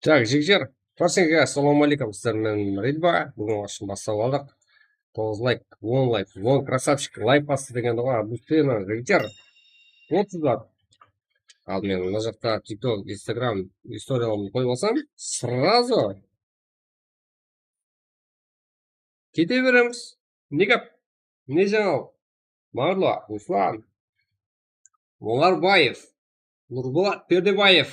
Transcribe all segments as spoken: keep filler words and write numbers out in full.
Так, jigitler, bárshengizge assalamu aleykum, sizler menen Ridva. Búgin oshın baslap aldıq. Toǵız layk, on layk, on krasavchik layk bastı degende ǵoy, Abdusena, jigitler. Otız bar. Al men mına jaqta TikTok, Instagram istoriyalarımdı qoyıp alsam, srazu kete beremiz. Ne gáp? Ne jańalıq? Marlo, Ruslan, Ońarbaev, Nurbolat Berdebaev,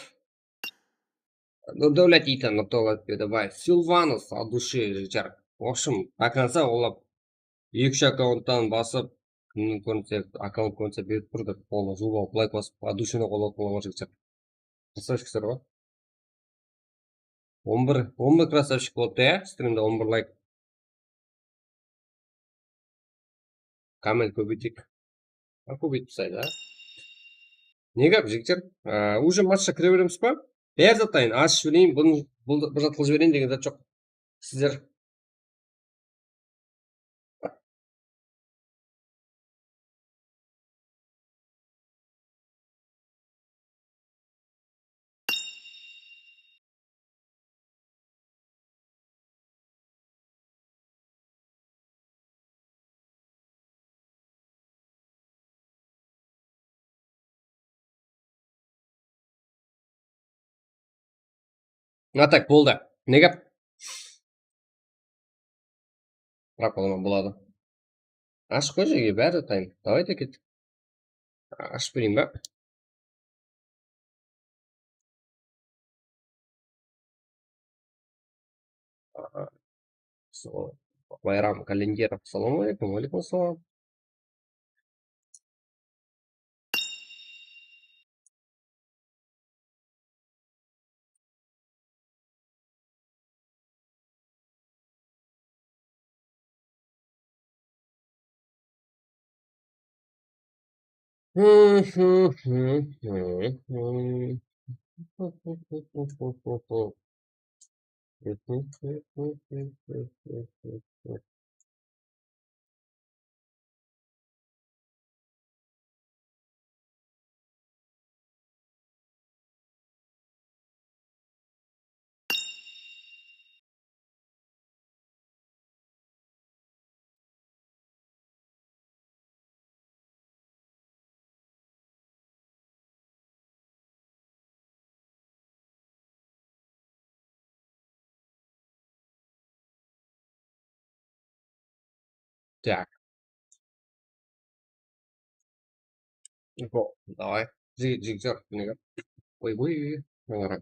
Nurdáwlet deydi, Nurdáwlet Berdebaev, Silvanus, от души, jigitler. В общем, до конца qollap, eki-úsh akkaunttan basıp, kimniń kórinse, akkaunt kórinse berip tur dep, qolına juwıp alıp, layk basıp, от души-ni qollap, qollap jigitler. Krasavchiksizler ǵoy. On bir, on bir krasavchik bolıptı, ya, strimde on bir layk. Komment kóbeyteyik. Ha, kóbeytip taslaydı, a. Ne gáp, jigitler? Á, уже matchqa kire beremiz ba? Bári zat dayın, ashıp jibereyin, bunı, bul, bir zat qılıp jibereyin degen zat joq. Sizler А так, boldı. Ne gáp? Biraq olaman boladı. Ashıp qoyshı, bári dayın. Давайте ket. Ashıp bereyin ba? Aha. Sol. Bayram Kalenderov, assalamu aleykum. Wa aleykum assalam. Так. Go, давай. Jig-, jig-, jig-, nege? Oy, oy, oy, oy.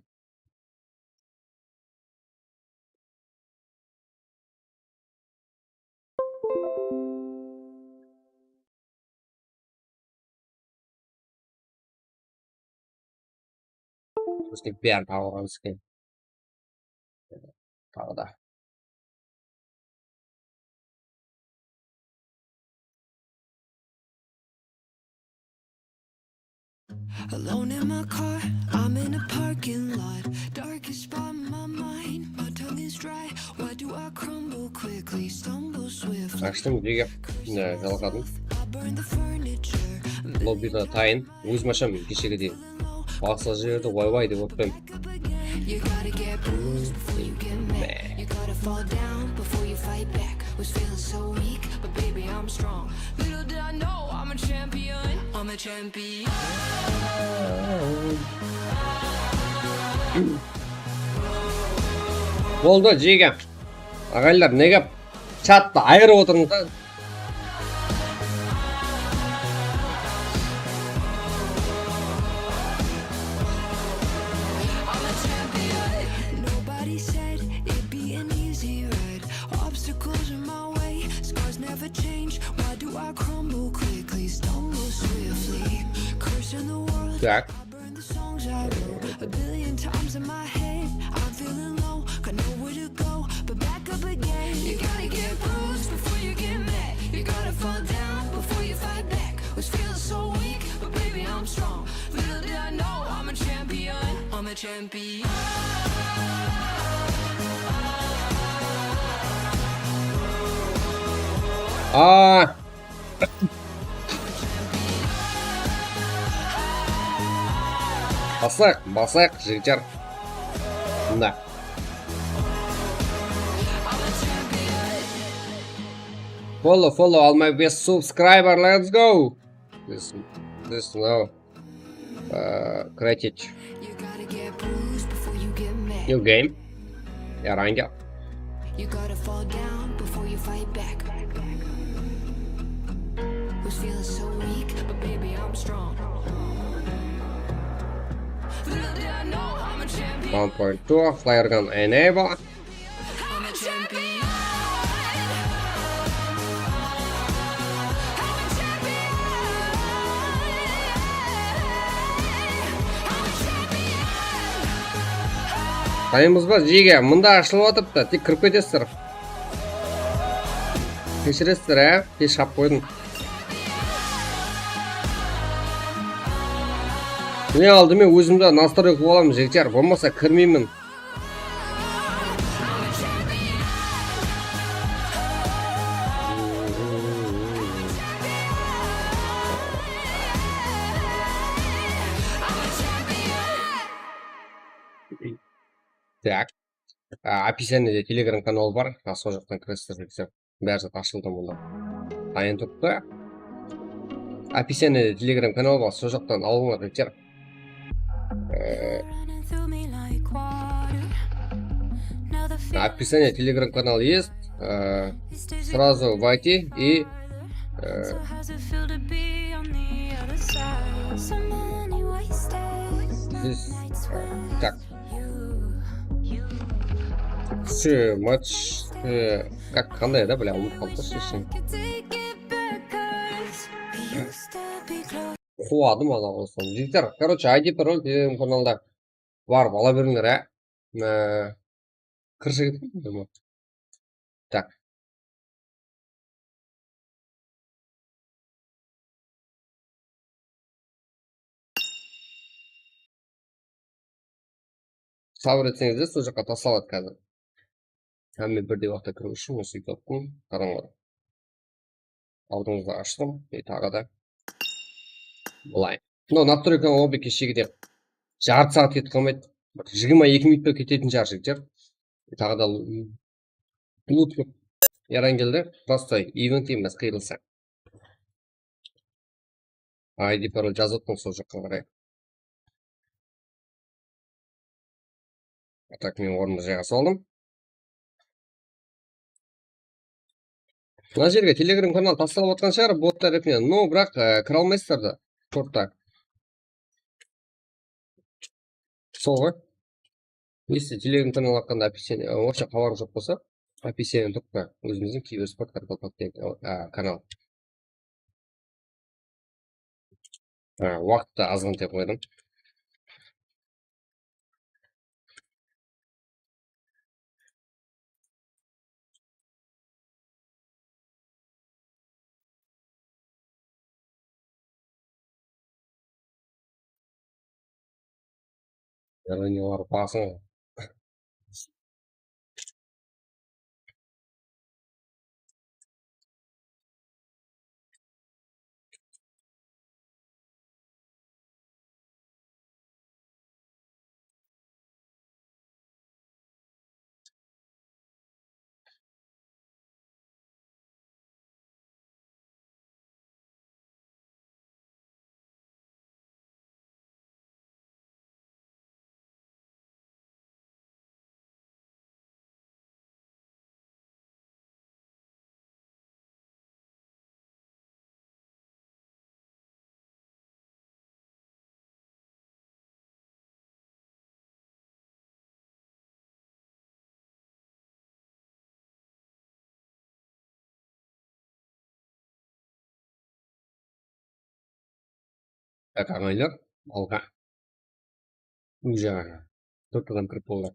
Bizge bárin tawıp alǵan eken. Taǵı da. Alone in my car, I'm in a parking lot. Darkest spot in my mind, my tongue is dry. Why do I crumble quickly, stumble swiftly? Ashtım, jege, ne, jalqadım. I burn the furniture. Lobbida tayın. Ózim ashaman keshege deyin. Basqa jerdi oybay dep otpayman. You gotta get bruised before you get mad. You gotta fall down before you fight back. Was feeling so weak, but baby, I'm strong. Little did I know I'm a champion. I'm a champion. Boldı, jege. Aǵaylar, ne gáp? Chattı ayırıp otırıń da. Nobody said it'd be an easy ride. Obstacles in my way, scars never change. Why do I crumble quickly, stumble swiftly? Cursing the world. Так. Burn the songs I wrote a billion times in my head. I'm feeling low, got nowhere to go but back up again. You gotta get bruised before you get mad. You gotta fall down before you fight back. Was feeling so weak, but baby, I'm strong. Little did I know I'm a champion. I'm a champion. Aa. Basayıq, basayıq, jigitler. Mına. Follow, follow, all my best subscriber, let's go. This, this now. Uh, created. New game. Yaranǵa. You gotta fall down before you fight back. Was feeling so weak, but baby, I'm strong. Little did I know I'm a champion. One point two, flare gun enable. I'm a champion. I'm a champion. I'm a champion. Dayınbız ba, jege? Mında ashılıp atırıptı, tek kirip ketesizler. Keshiresizler, á? Kesh shap qoydım. Mine, aldımen ózimdi nastroy qılıp alamın, jigitler, bolmasa kirmeymen. Так. A, описаниеде Telegram kanalı bar. A, sol jaqtan kiresiz, jigitler. Bári zat ashıldı mında. Tayın turıptı. Описаниеде Telegram kanalı bar, sol jaqtan alıńlar, jigitler. Э, описание Telegram канала есть. Э, сразу войти и, э, здесь, э, так. Kúshi, match, э, как, qanday da, бля, umıtıp qalıptı, sheshin. Quwadım, Allahu qosın. Jigitler, короче, I D, parol Telegram kanalda barıp ala berińler, á. Э, kirse ketken. Так. Sabır etseńizler, sol jaqqa taslanadı házir. Hámme birdey waqıtta kiriw ushın usı uy toptım. Qarańlar. Aldıńızda ashtım. E, taǵı da. Bılay. Mınaw nastroykanı obbe keshegi de jartı saat ketip qalmaydı. Bir jigirma eki minut bolıp ketetin shıǵar, jigitler. E, taǵı da l-, lut kóp yaran keldi. Prostoy event emes, qıyılsa. I D parol jazıp atırman sol jaqqa qaray. A tak, men ornımdı jayǵa saldım. Mına jerge Telegram kanal taslalıp atqan shıǵar, botlar repine. No, biraq, e, kire almaysızlar da, shortta. Sol ǵoy. Если Telegram kanal haqqında описание, e, вообще xabarıń joq bolsa, описание turıptı. Ózimizdiń Kibersport Qaraqalpaq degen, e, kanal. Ha, waqıttı azǵantay qoydım. Yaǵnıy, olar basıń. Tak, aǵaylar, alǵa. Uy jaǵaǵa. Tórt adam kirip boldı.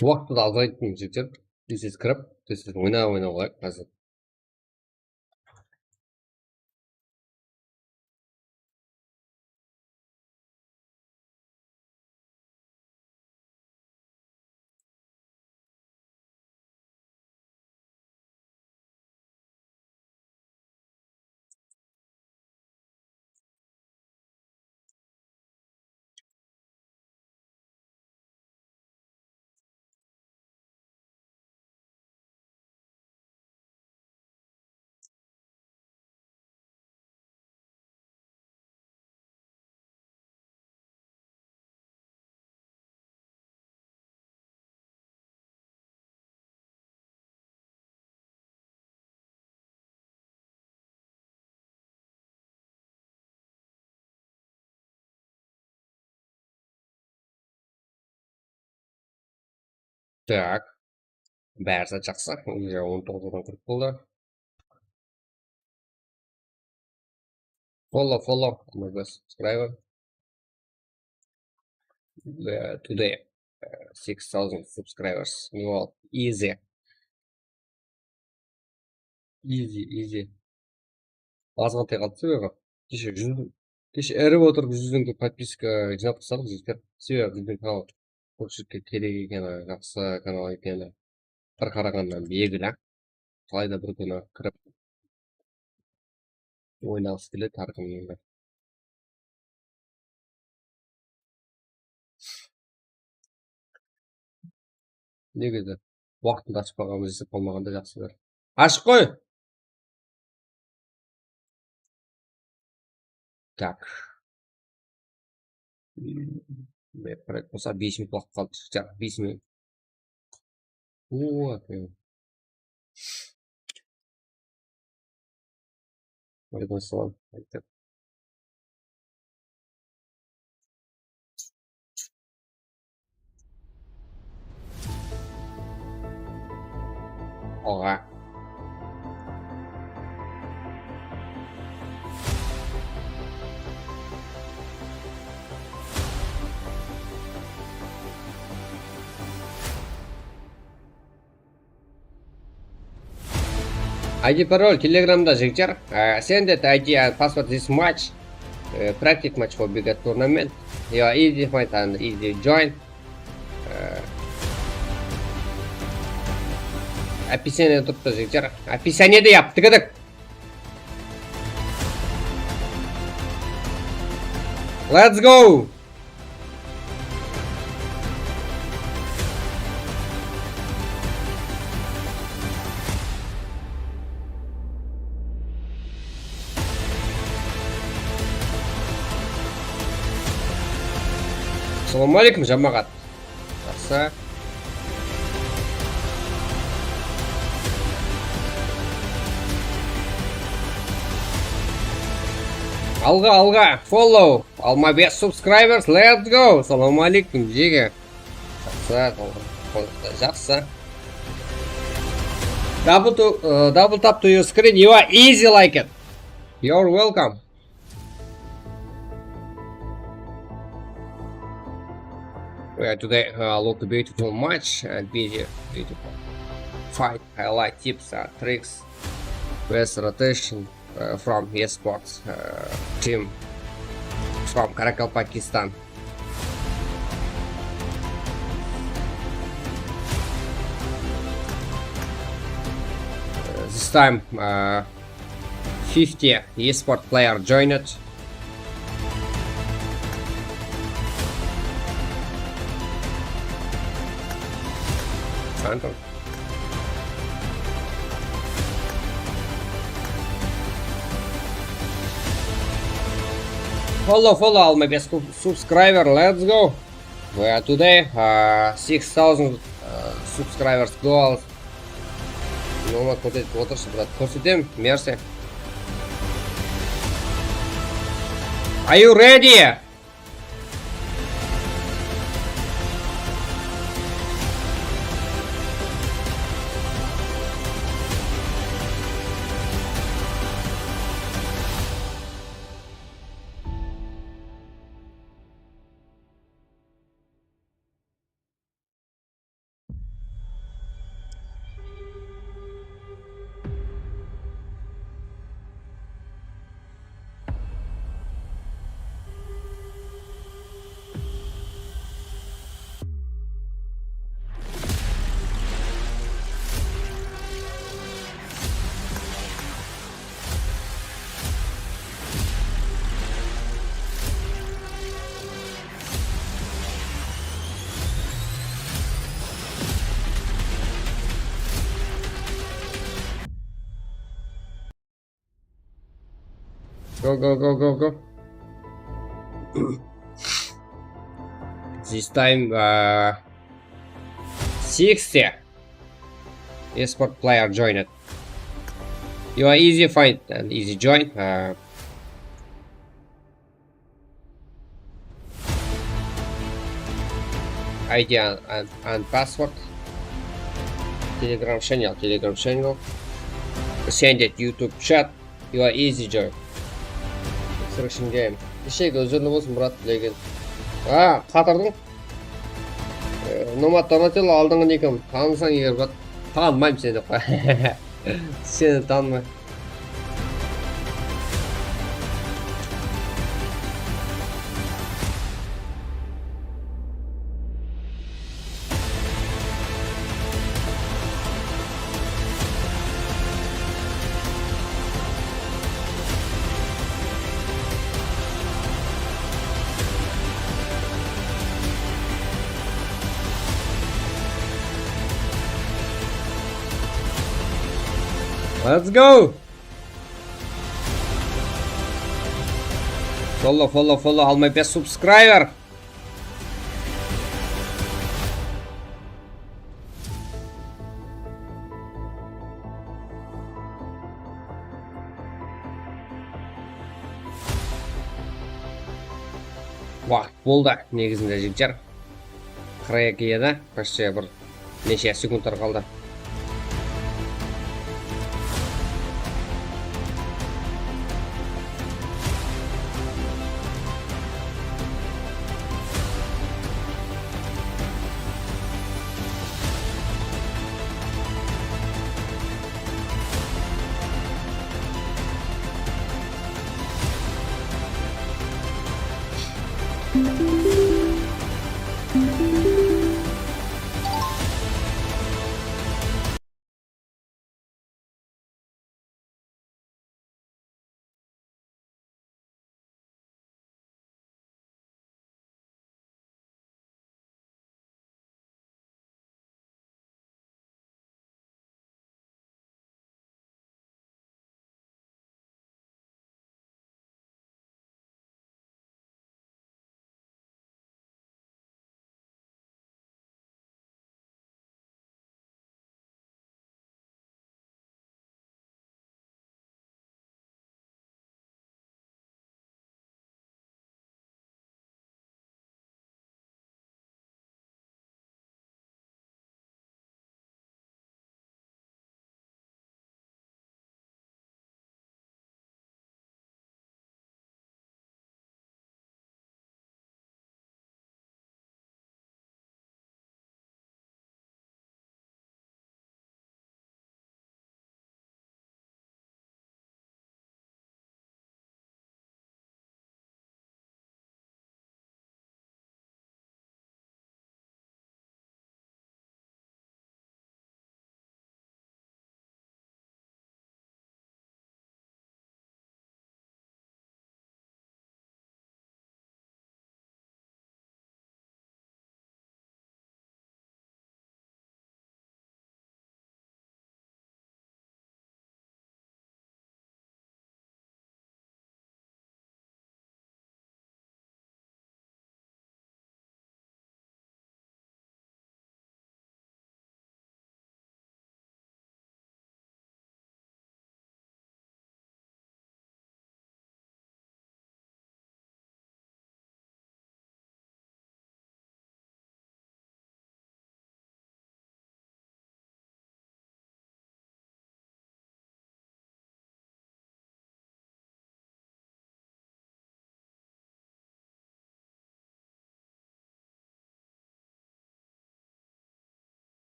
Waqıttı da azayttım, jigitler. Tez-tez kirip, tez-tez oynap, oynap alayıq házir. Tak. Bári zat jaqsı. Уже on toǵız adam kirip boldı. Follow, follow. Subscriber. Uh, today, uh, six thousand subscribers. New world. Easy. Easy, easy. Azǵantay qaldı sebebi. Keshe júz, keshe irip otırıp júz mıń podpiska jıynap tasladıq, jigitler. Sebebi biziń kanal kópshilikke kerek ekeni, jaqsı kanal ekeni bir qaraǵannan belgili. Qalayda bir kúni kirip oynaǵısı keledi hár kimniń de. Negizi waqtında ashıp qalǵanımız esap qalmaǵanda jaqsı bir. Ashıp qoy! Tak. Bolsa bes minut waqıt qaldı. Tak, bes minut. O, alaykum assalam. Oǵa. I D parol Telegramda, jigitler. Á, send it I D and password this match. E, practice match for bigger tournament. You are easy find and easy join. E, описание turıptı, jigitler. Описание de yaptıq edik. Let's go! Assalawma aleykum, jamaat. Jaqsı. Alǵa, alǵa, follow. Alma bes subscribers, let's go. Assalawma aleykum, jege. Jaqsı, jaqsı. Double to, uh, double tap to your screen. You are easy like it. You're welcome. We are today, uh, look beautiful match and busy, beautiful fight, highlight tips and tricks, best rotation, uh, from esports, uh, team from Karakalpakstan. Uh, this time, uh, fifty esport player joined. Phantom. Follow, follow, alma bes subscriber, let's go. We are today, uh, six thousand, uh, subscribers goals. Nomad kórsetip otırshı, brat. Kórsetem, Mersi. Are you ready? Go, go, go, go, go. This time, uh, sixty esport player joined. You are easy find and easy join. Uh, I D and, and, and password. Telegram channel, Telegram channel. Send it YouTube chat. You are easy join. Instruction game. Keshegi uzirli bolsın, Murat, legend. A, qatırdıń. E, Nomad Donatello aldınǵı nikim. Tanısań eger, brat. Tanımayman seni, qoy. Seni tanımay. Let's go! Follow, follow, follow, alma bes subscriber. Waqıt boldı, negizinde, jigitler. Qırq eki edi, почти bir neshe sekundlar qaldı.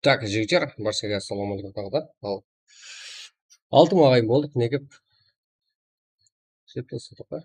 Tak, jigitler, bárshege assalawma áleykum taǵı da. Al, altı aǵayin boldıq, ne gep? Jep tasladıq pa?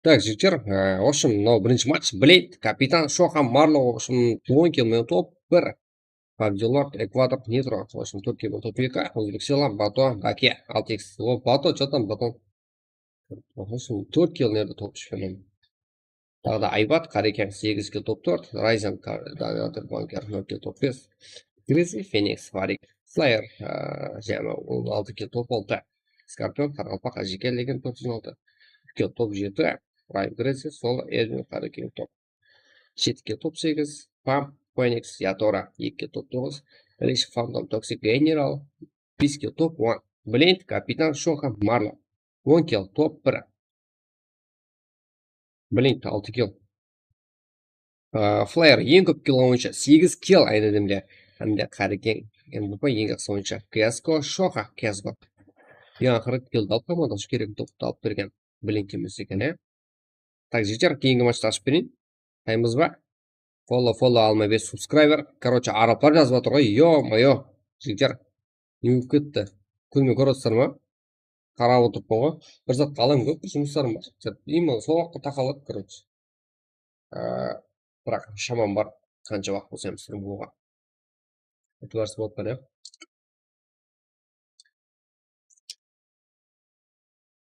Так, jigitler, e, в общем, mınaw birinshi match. Blade, Kapitan, Shoxa, Marlo, в общем, on kill menen top bir. Pavdilord, Ekvator, Nitro, в общем, tórt kill menen top eki. Ózbek Sila, Bato, Bake, altı X. O, Bato, что там, Bato? В общем, tórt kill nerede top iship. Taǵı da Aybat, Qarekeń, segiz kill, top tórt, Ryzen, Ka-, Dominator, Bunker, nol kill, top bes, Grizzly, Fenix, Farik, Slayer, aa, jámi on altı kill, top altı, Skorpion, Qaraqalpaq, Ájeke, Legend, top on altı kill, top jeti, Prime, Grizzly, Solo, Edwin, Qarekeń, top jeti kill, top segiz, Pam, Phoenix, Yatora, eki kill, top toǵız, Rish, Phantom, Toxic, General, bes kill, top on, Blend, Kapitan, Shoxa, Marlo, on kill, top bir. Blink altı kill. Aa, Flare eń kóp kill boyınsha segiz kill, ayna demde. Hámde Qarekeń M V P eń jaqsı oyınshı. Kyasko, Shoxa, Kyasko. Eń aqırı killdi alıp, komandası kerek doptı alıp bergen. Blink emes eken, e. Tak, jigitler, keyingi matchta ashıp bereyin. Taymız ba? Follow, follow, alma bes subscriber. Короче, arablar jazıp atır ǵoy, ё-моё. Jigitler, ne bolıp ketti? Kúnime kórip atırsızlar ma? Qarap otırıppan ǵoy. Bir zat qalam kóp, jumıslarım bar. Именно sol waqıtta taqaladı, короче. Aa, biraq shamam bar, qansha waqıt bolsa hám sırı bolıwǵa. Kútip alırsız bolıp bar, ya.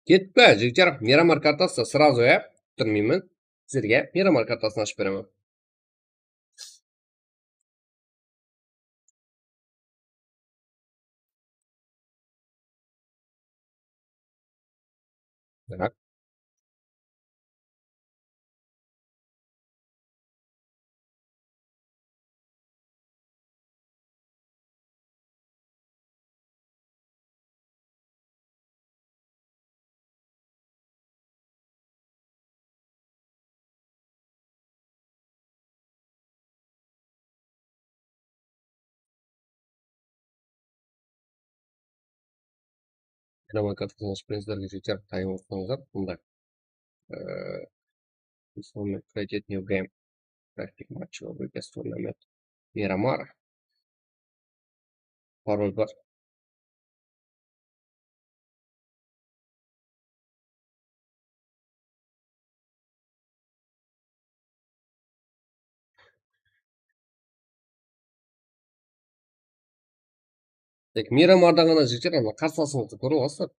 Ketip pa, jigitler, Miramar kartası srazu, ya? Kúttirmeymen. Sizlerge Miramar kartasın ashıp beremen. Mına. Miramar kartasın ashıp beresiz, jigitler, tayın bolsańızlar, mında. Ee, Installment, create new game. Practice match, win best tournament. Miramar. Parol bar. Tek Miramarda ǵana jigitler, ana, qarsılasıńızdı kórip alasızlar.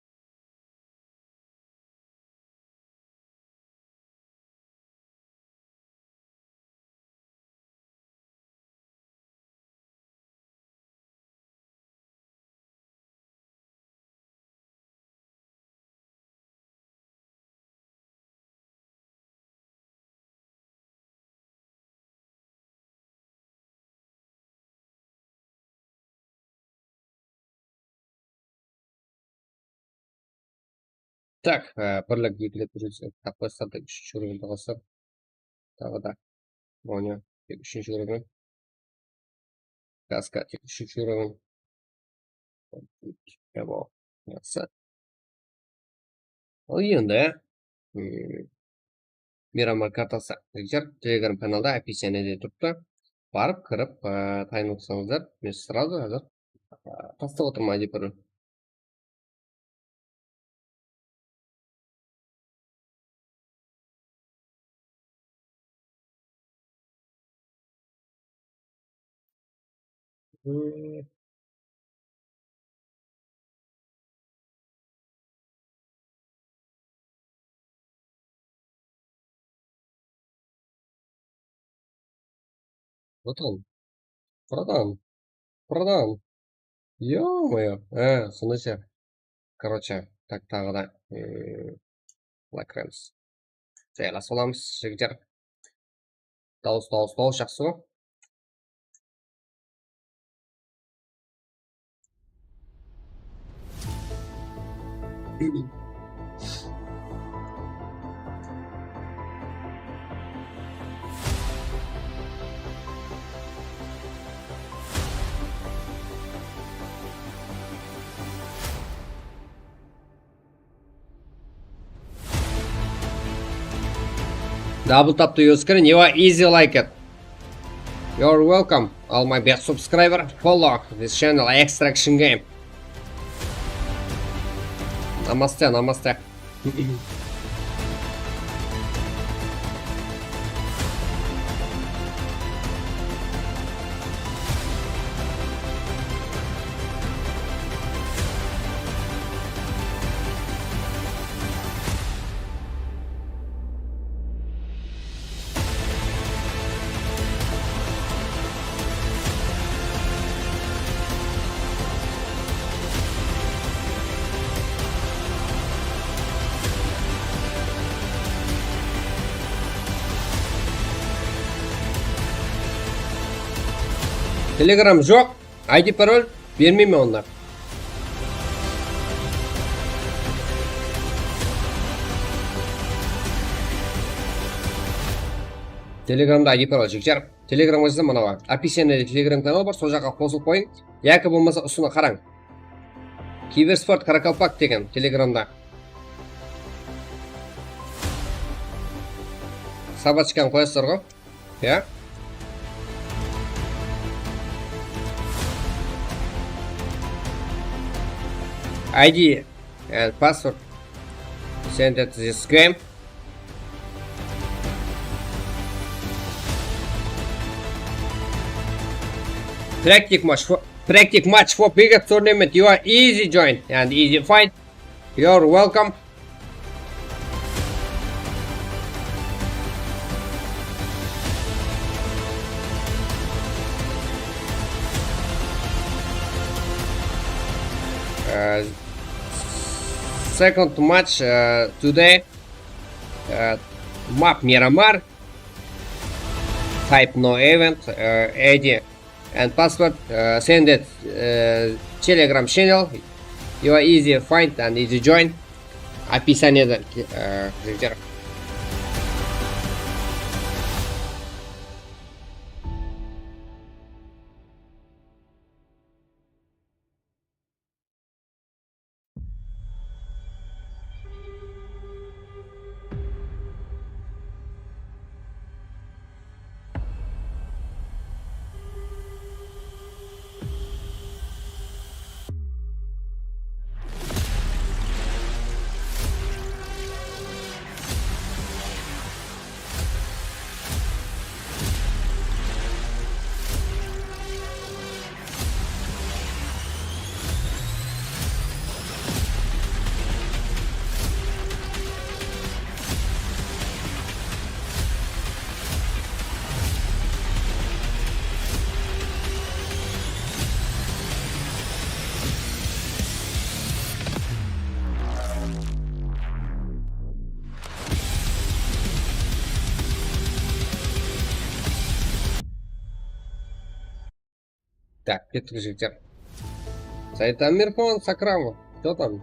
Tak, e, birlik, ekilep, úshlik, tap qoysa da úshinshi úrovende qalsa. Taǵı da. Monya, tek úshinshi úroven. Kaska, tek úshinshi úroven. Evo, yaqsı. Al endi, mm, Miramar kartası. Jigitler, Telegram kanalda описаниеде turıptı. Barıp kirip, e, tayın bolsańızlar, men srazu házir, e, taslap otırman, I D parol. Bratан, bratан, bratан. Ё-моё. Há, sonday ise. Короче, tak, taǵı da, ım, Black Rams. Jaylasıp alamız, jigitler. Dawıs, dawıs, dawıs, jaqsı ǵo. Double tap to your screen, you are easy like it. You're welcome, all my best subscriber, follow this channel, Extraction Game. Namaste, namaste. Telegram joq, I D parol bermeymen onda. Telegramda I D parol, jigitler. Telegramǵa jazsam, mına bar. Описаниеде Telegram kanal bar, sol jaqqa qosılıp qoyıń. Yaki bolmasa usını qarań. Kibersport Karakalpak degen Telegramda. Sabochkanı qoyasızlar ǵo. Ya. I D and password. Send it to this game. Practice match for Practice match for biggest tournament. You are easy join and easy fight. You're welcome. Uh, second match uh, today. Uh, map Miramar. Type no event. Uh, I D and password. Uh, send it. Uh, Telegram channel. You are easy find and easy join. Описание. Uh, Так, kettik, jigitler. Said Amirxon Sakramov, что там?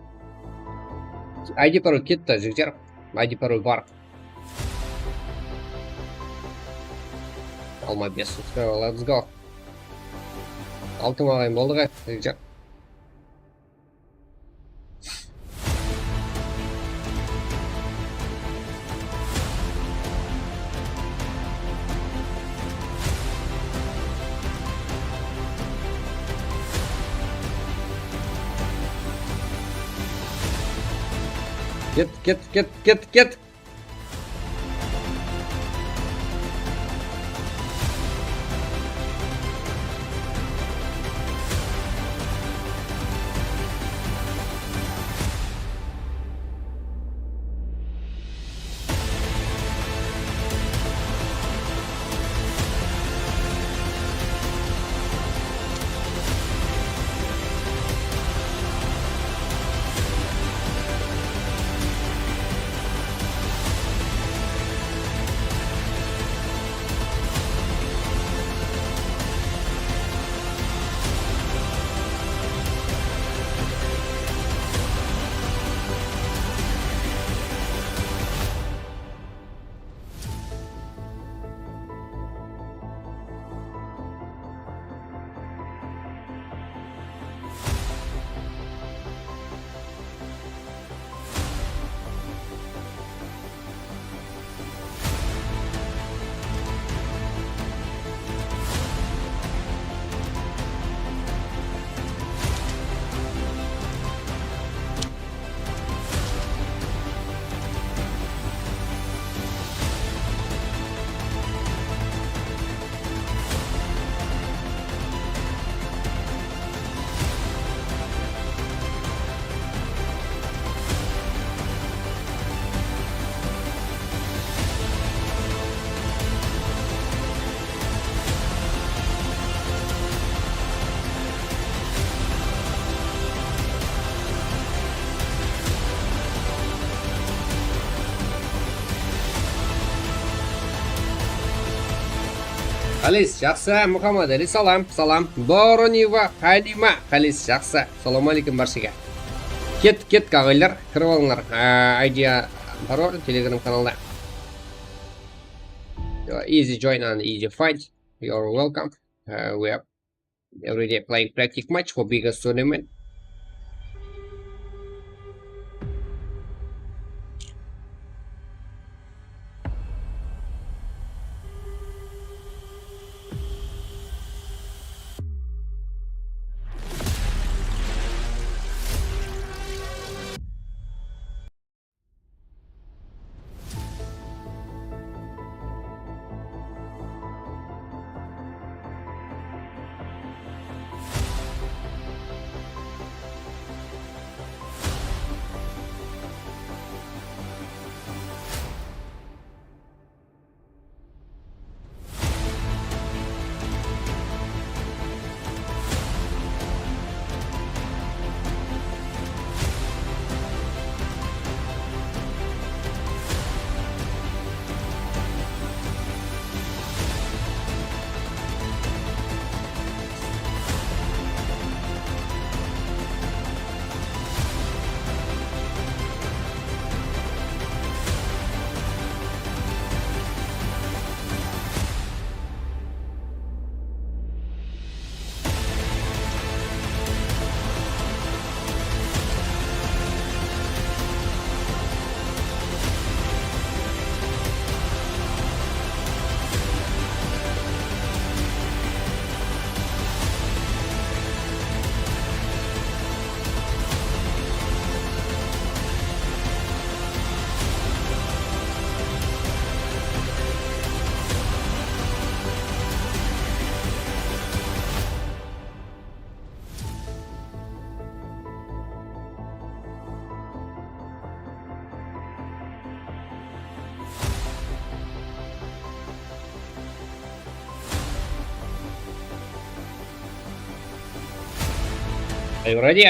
I D parol ketti, jigitler. I D parol bar. Alma bes, let's go. Altı maǵayın boldı ǵay, jigitler. Ket, ket, ket, ket, ket. Qalis, jaqsı, Muhammad Ali, salam, salam. Boroniva Halima, qalis, jaqsı. Salam aleykum bárshege. Ket, ket, káwiller, kirip alıńlar. Aa, I D parol, Telegram kanalda. Easy join and easy fight. You're welcome. Uh, we are every day playing practice match for biggest tournament. Are you ready?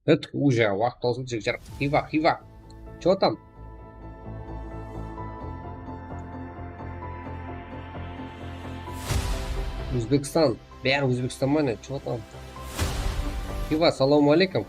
Bitti, уже waqıt tawsıldı, jigitler. Xiva, Xiva. Че там? Ózbekstan. Bári Ózbekstan ma ne? Че там? Xiva, salawma aleykum.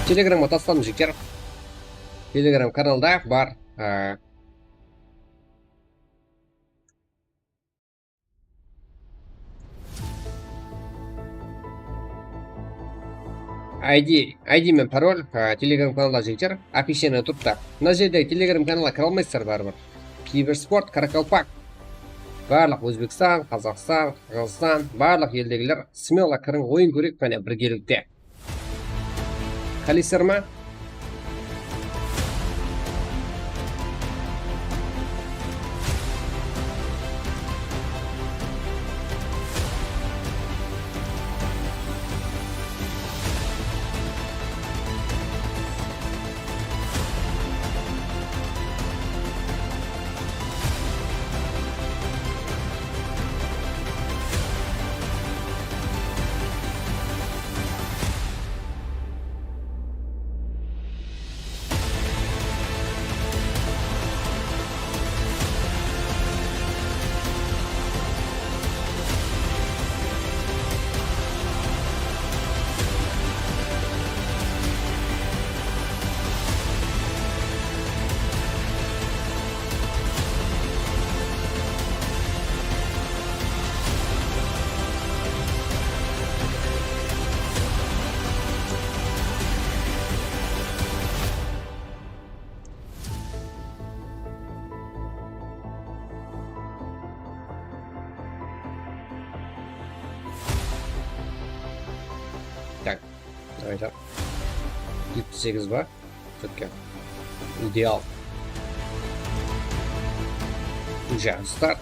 Telegramǵa tasladım, jigitler. Telegram kanalda bar. Á, I D, I D men parol, á, Telegram kanalda, jigitler, описанияda turıptı. Mına jerdegi Telegram kanalǵa kire almaysızlar báribir. Kibersport, Karakalpak. Barlıq Ózbekstan, Qazaqstan, Qırǵızstan, barlıq eldegiler smelo kiriń, oyın kóreyik qáne birgelikte. Qáleysizler ma? Tak. Ayda. Jetpis segiz ba? Túrtke. Ideal. Уже start.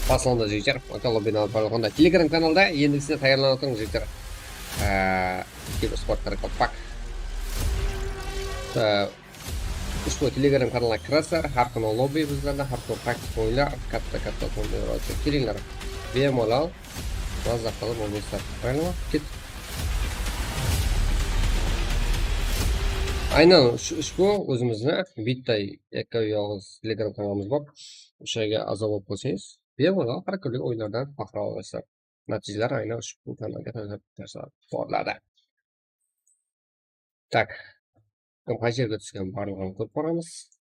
Baslandı, jigitler. Aka lobbini alıp barıp atırǵanda Telegram kanalda endigisine tayarlanıp atırmız, jigitler. Ee, Kibersport Tarkov Pak. Ee, Ushbu Telegram kanalına kiresiz, hár kúni lobby bizlerde, hár kúni praktik oyınlar, katta-katta turnirochı. Kelińler, bemalol, mazza qılıp oynaysızlar. Правильно ma? Ket. Aynan ush-, ushbu ózimizni bittay yakka-yolǵız Telegram kanalımız bar. Ushayga a'zo bolıp qoysańız, bemalol hár kúnlik oyınlardan baqlap alasızlar. Nátiyjeler aynan ushbu kanalga tashlab bersalar boladı. Tak. Kim qay jerge túsken barlıǵın kórip baramız.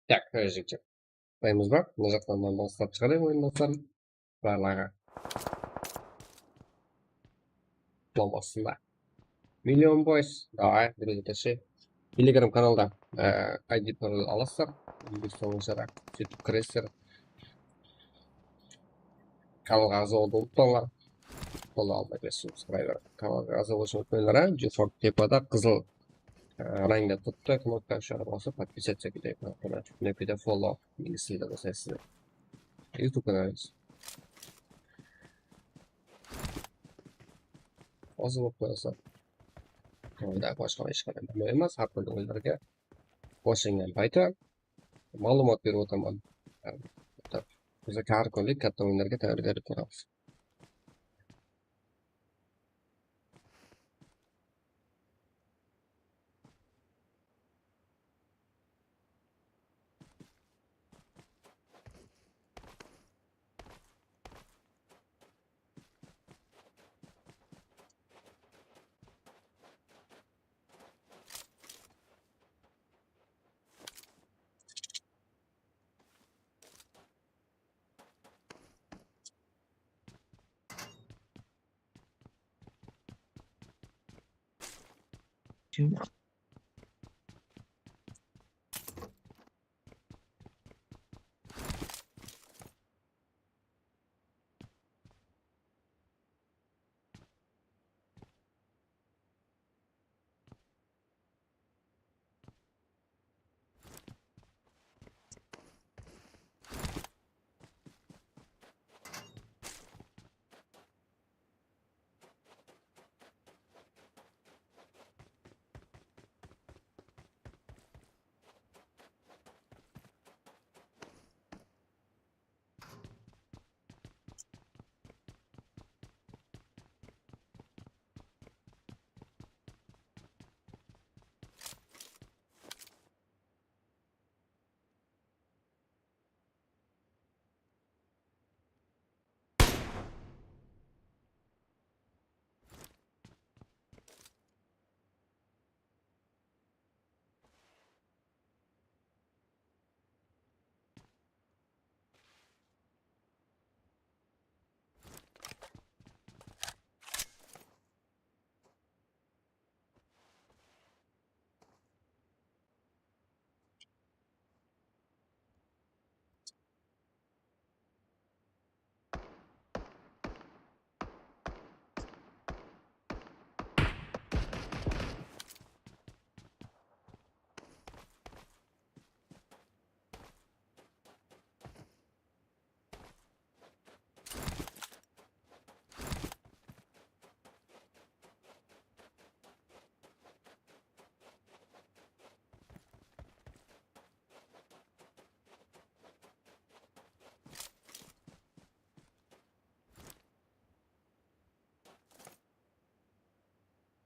Tak, jigitler. Qoyamız ba? Mına jaqtan men baslap shıǵarayın oyın dostlarım. Barlaǵı. Qutlawmasında. Million Boys. Davay, birew eteshi. Telegram kanalda, e, I D parol alasızlar. Ózbekstanǵa jara. Sóytip kiresizler. Kanalǵa aǵza bolıwdı umıtpańlar. Qolla almay bersin, subscriber. Kanalǵa aǵza bolıwdı umıtpańlar, ha. Jufak tepada qızıl, e, rangda turıptı, knopka, ushar basıp, подписаться etip ketedi kanalına. Knopkada follow, mingi sildi basasız. YouTube kanalımız. Házir bolıp qoyasın. Onda basqa hesh qanday bilmeymiz, hár túrli oyınlarga qoshılǵan payti maǵlıwmat berip otıraman. Bize hár kúnlik katta oyınlarga tayargarlıq kóryapmiz.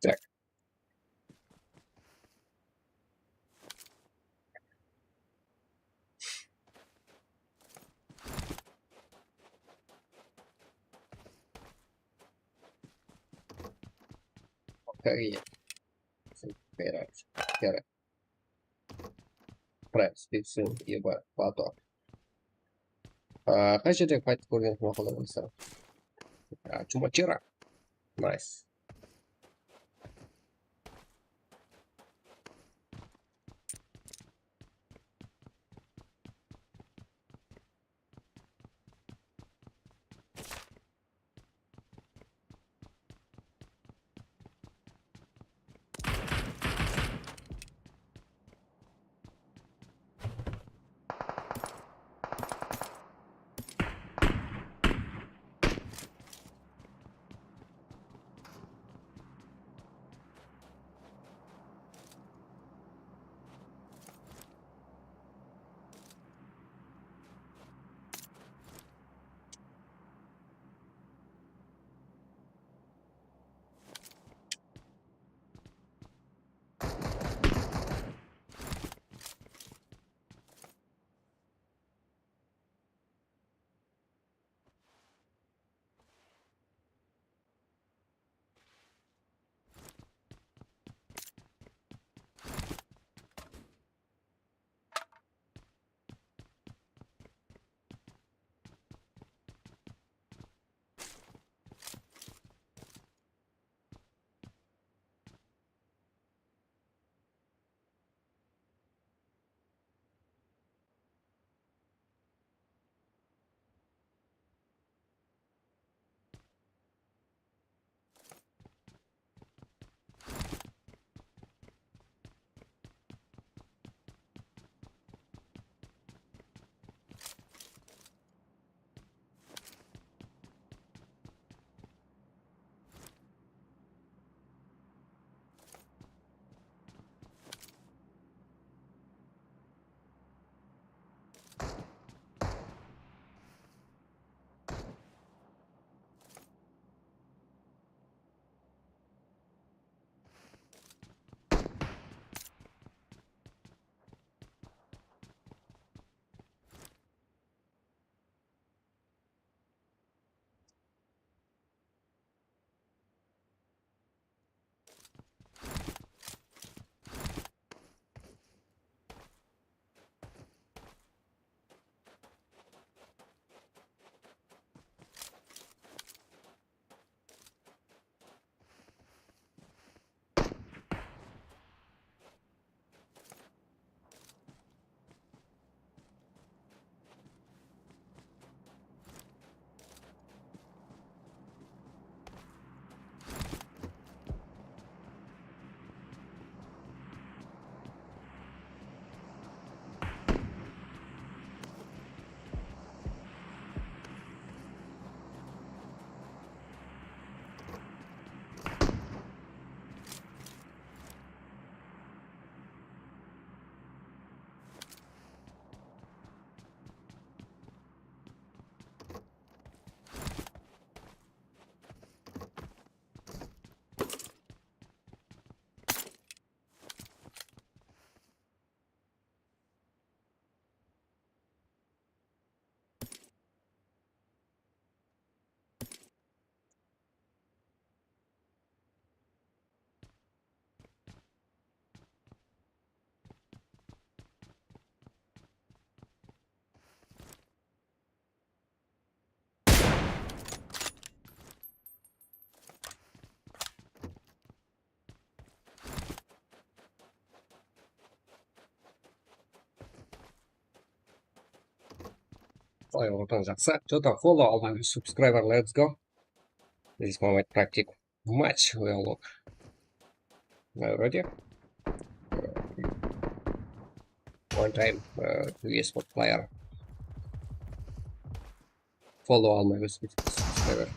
Tak. Okey. Okey. Okey. Press, fixing, eba, bato. Aa, qay jerde fight kórgen maqul bolsa. Aa, Chumachera. Nice. Ay, oradan jaqsı. Что там, follow almay subscriber, let's go. Здесь мы практик матч, we look. Вроде. One time, uh, U S player. Follow almay subscriber.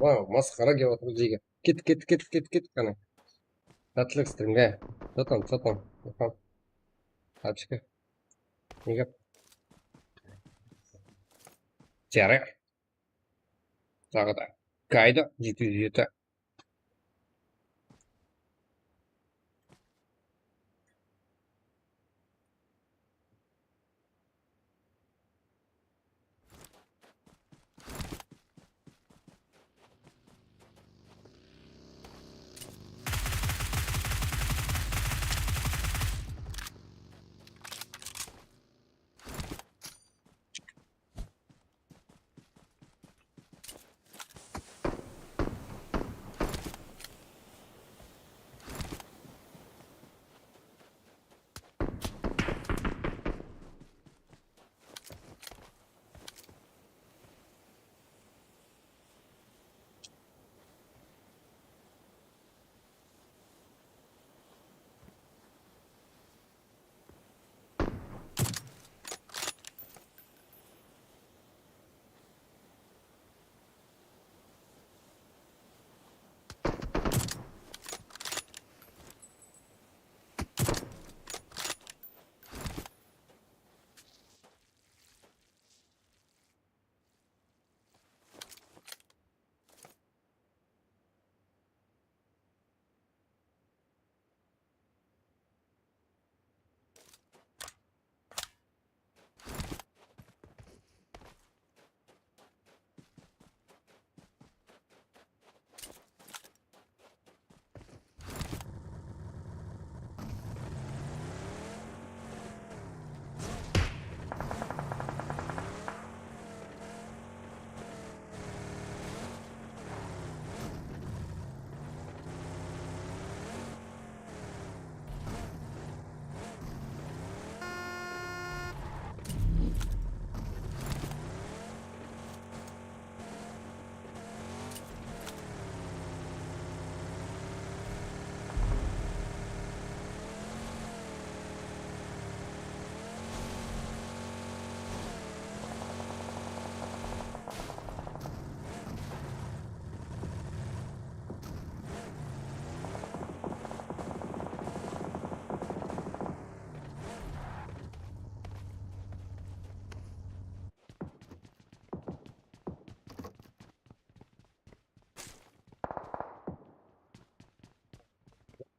Vau, masqara kep atır bizge. Ket, ket, ket, ket, ket, qáne. Sátlik streamge. Что там, что там? Что там? Тапчики. Ne gáp? Jarayıq. Taǵı da. Kaydı jeti júz jeti.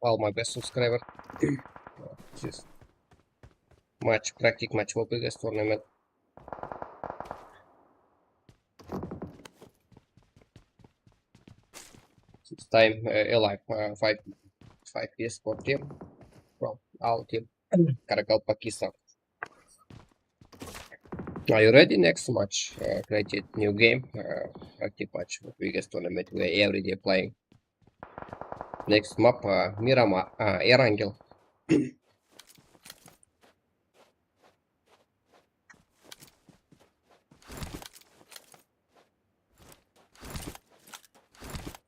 Alma bes subscriber. Siz match, praktik match bolıp kelgen tournament. This time, uh, alive, uh, five, five P S four team from our team, Karakalpakistan. Are you ready? Next match, uh, created new game, uh, active match, biggest tournament we every day playing. Next map, uh, Miramar, uh, Erangel.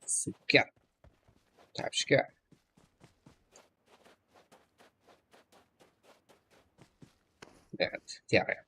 Suka. Tapshka. Evet, diare.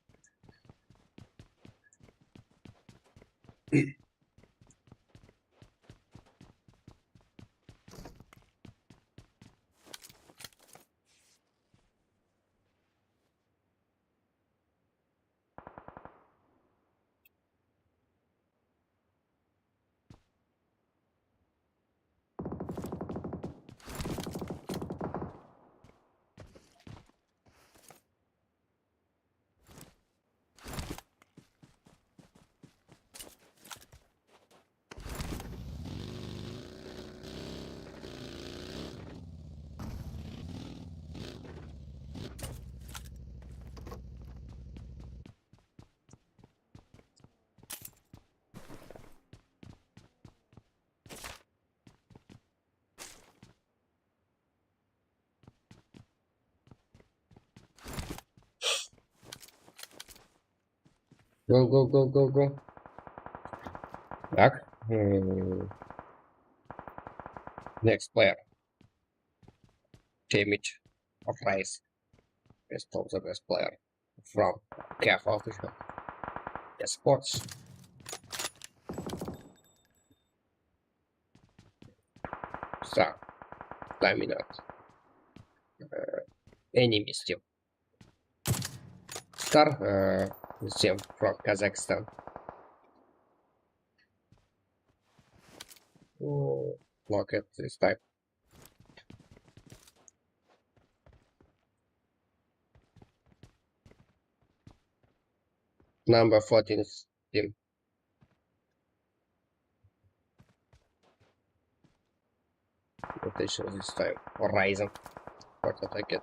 Go, go, go, go, go. Так. М. Next player. Damage of Rise. Best of the best player from K F Official Esports. So, dominant. Uh, enemies team. Star, uh, team from Kazakhstan. Oh, look at this type. Number fourteen team. Rotation this time. Horizon. What attack it.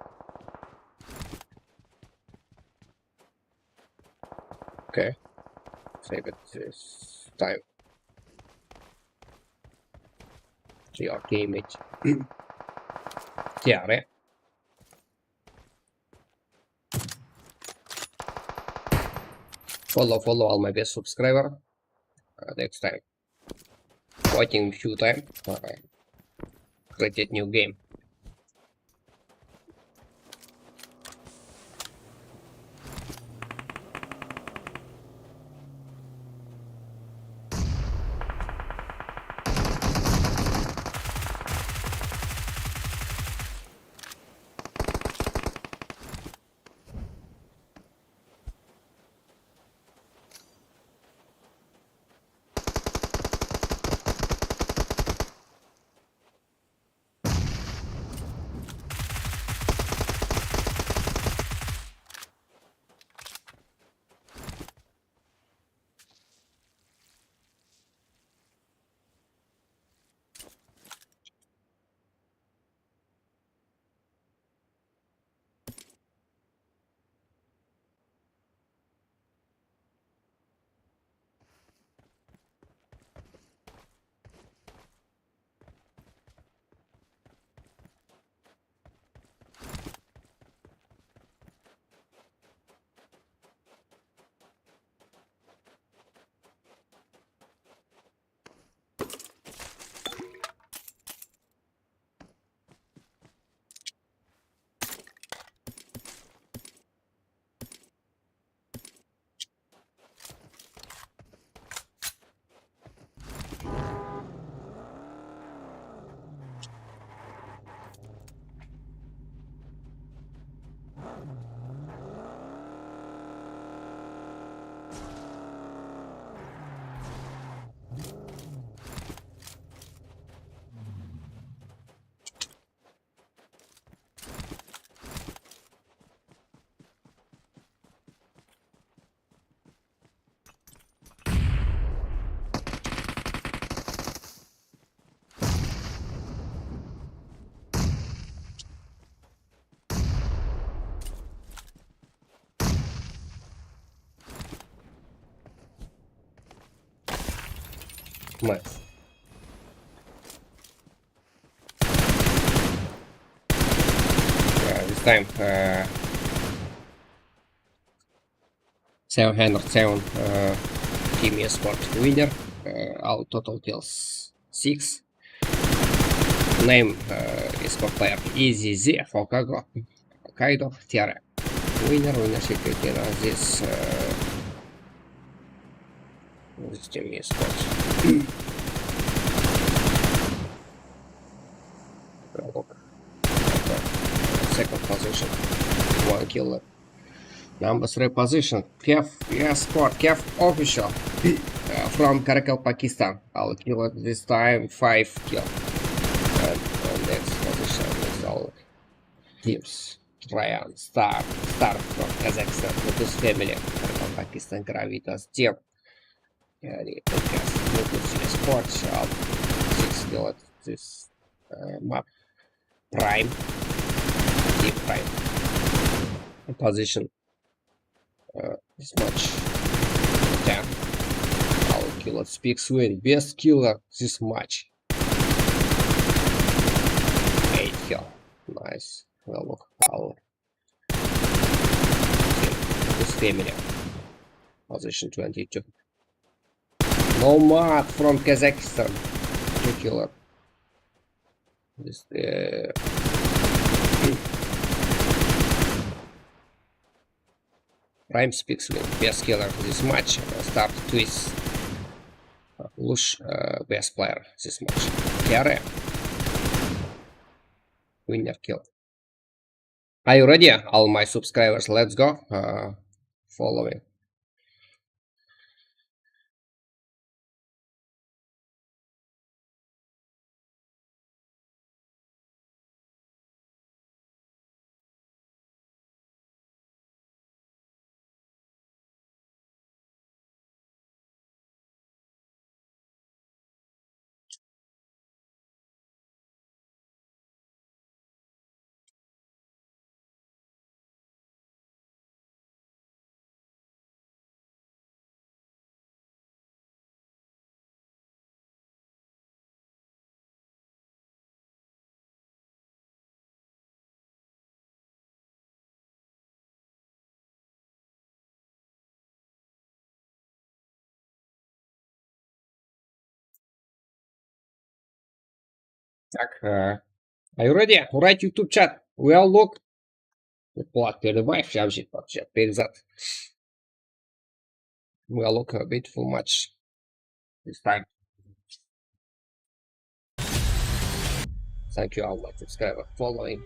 Okay. Save it this time. Your damage. Tiare. Follow, follow all my best subscriber. Uh, next time. Waiting few time. Uh, created new game. Nice. Yeah, this time, uh, seven hundred seven, uh, Team Esport winner, uh, all total kills six. Name, uh, Esport player Easy Z, Hokago, Hokkaido, Tiara. Winner, winner, check it out, this, uh, this Team Esport. Look. Second position, one kill. Number three position, Kev Esport, Kev Official, uh, from Karaikal, Pakistan. All kill this time, five kill. And, uh, next position is all teams. Ryan Star, Star from Kazakhstan, Lotus family, Karaikal, Pakistan, Gravitas, Dev. Yani, Lotus, Lotus Esport, all six kill this, uh, map. Prime. Team Prime. Position. Uh, this match. Ten. All killer speaks win. Best killer this match. Eight kill. Nice. Well, look. All. This family. Position twenty-two. Nomad from Kazakhstan. Two killer. This, uh, Prime speaks with best killer this match. Uh, start twist. Uh, Lush, uh, best player this match. Tiara. Winner kill. Are you ready? All my subscribers, let's go. Uh, following. Так, э, are you ready? Right, YouTube chat. We all look. Polat Perdebay, Jamshid Podshyat, Bekzat. We all look a beautiful match this time. Thank you all my subscriber following.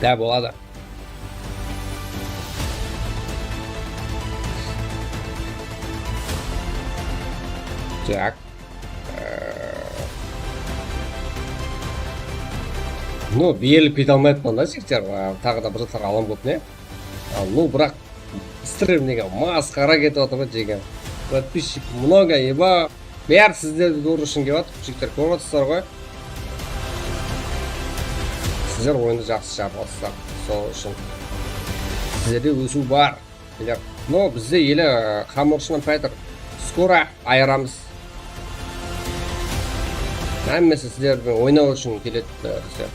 Da boladı. Tak. Ee, no, berilip kete almayappan da, jigitler. Aa, taǵı da bir zatlar alam bolıp, ne? Al, no, biraq, Stremnege masqara ketip atır ǵoy, jegen. Подписчик много, eba. Bári sizlerdi kóriw ushın kelip atır, jigitler, kórip atırsızlar ǵoy. Sizler oyındı jaqsı shıǵarıp atırsızlar. Sol ushın sizlerde ósiw bar. Mine, no, bizde ele, e, qamırshınan paytır. Skoro ayıramız. Hámmesi sizler menen oynaw ushın keledi, e, bizler.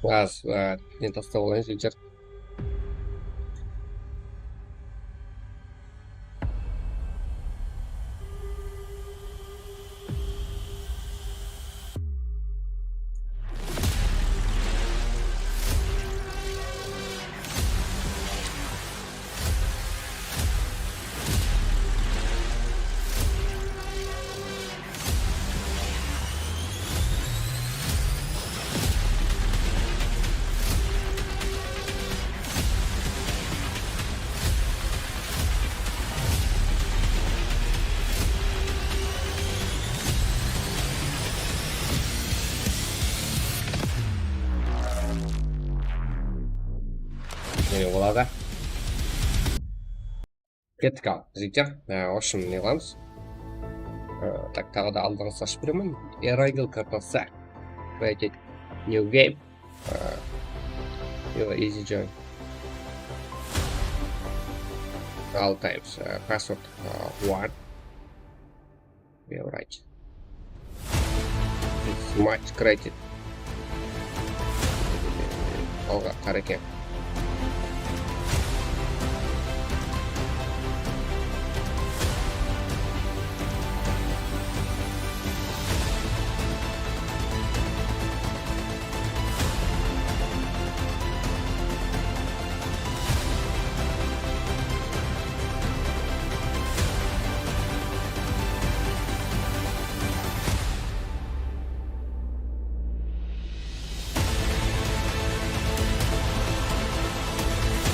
Raz, e, ne tastap alayın, jigitler. Mine, boladı. Kettik al, jigitler. Ee, в общем, ne qılamız? Ee, tak, taǵı da aldınǵısın ashıp beremen. Erangel kartası. Created new game. Ee, yo, easy join. All times. Ee, password, ee, one. All right. It's much created. Alǵa, Qareke.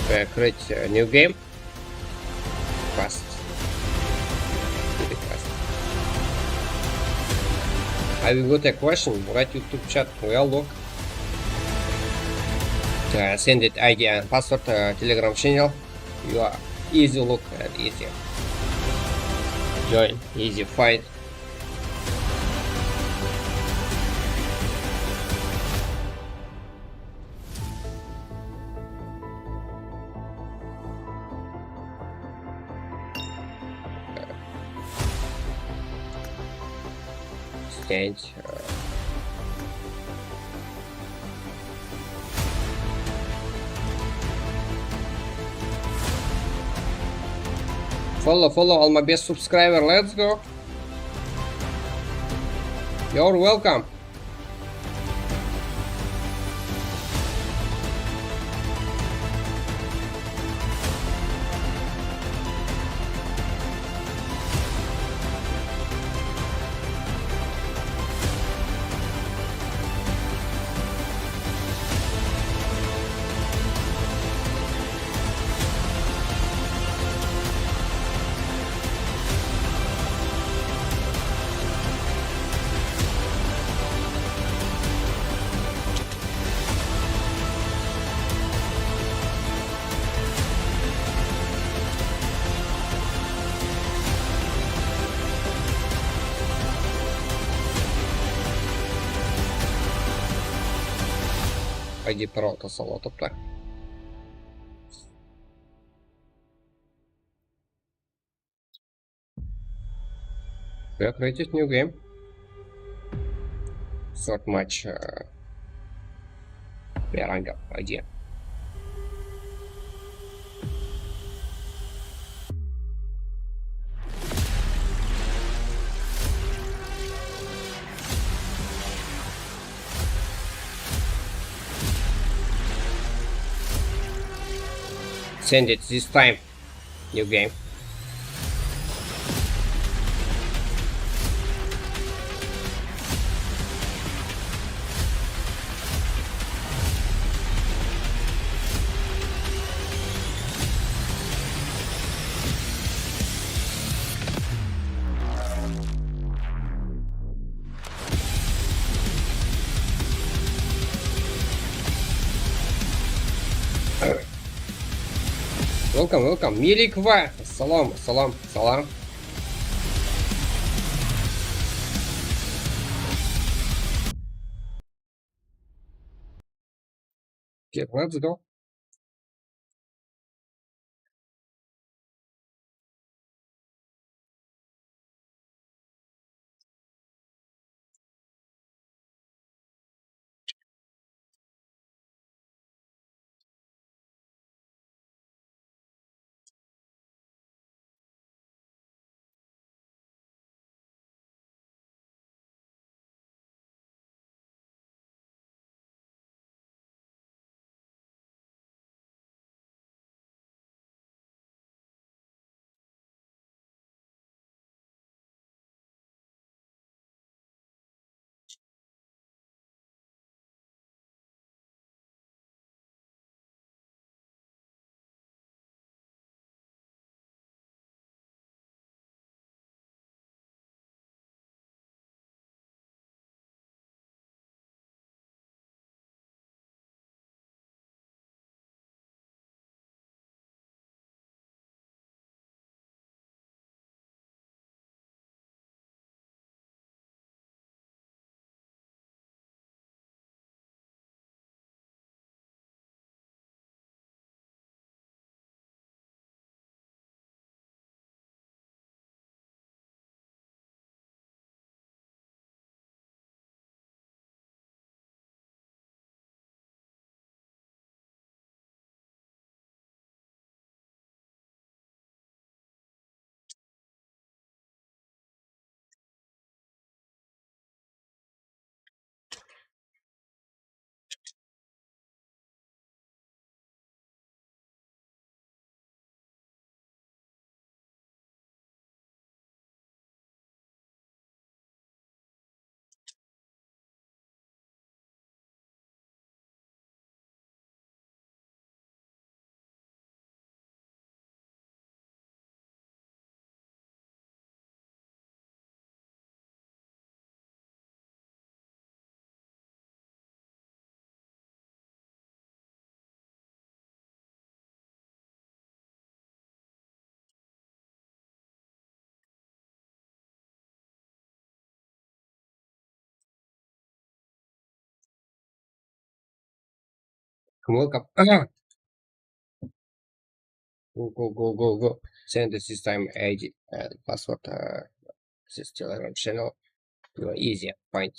Uh, create a new game. Fast. Really fast. I will go to a question, write YouTube chat, we all look. Uh, send it I D and password, uh, Telegram channel. You are easy look and easy. Join, easy fight. Send, uh, Follow, follow, alma bes subscriber, let's go. You're welcome. Пойди, пиралты салатып та. We created new game. Short match, uh, Berango idea. Send it this time. New game. Welcome, welcome. Milikova. Salam, salam, salam. Get, let's go. Welcome. Go, go, go, go, go. Send the system I D and password. Uh, this Telegram channel. You are easy find.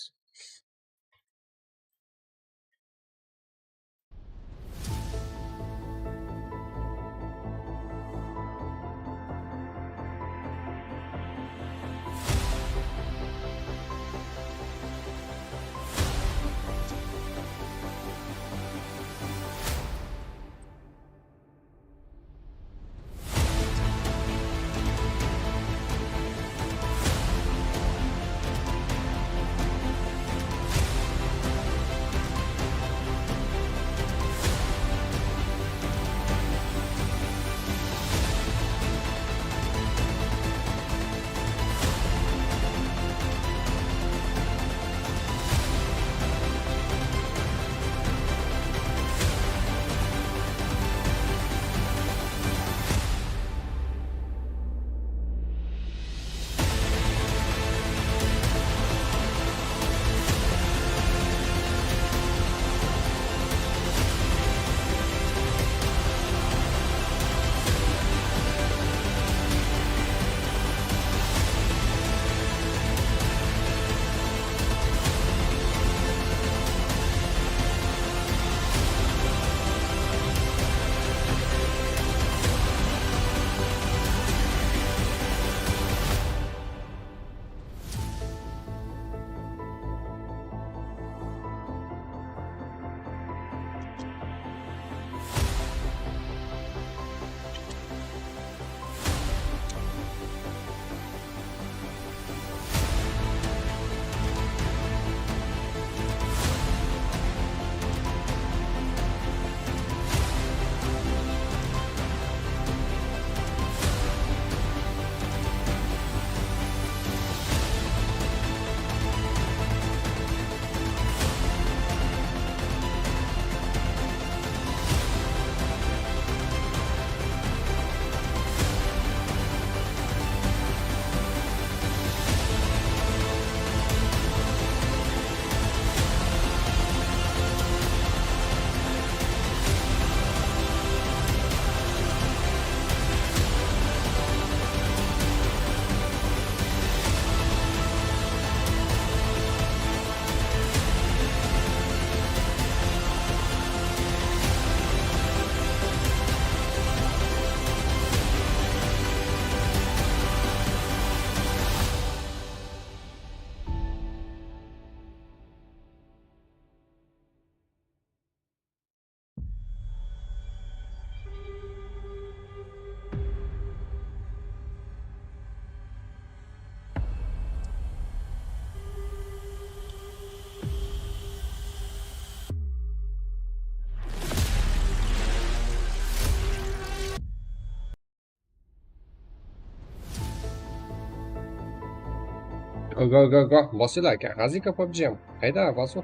Go, go, go, go. Basıyla, aka. Házir PUBG. Qayda basıw?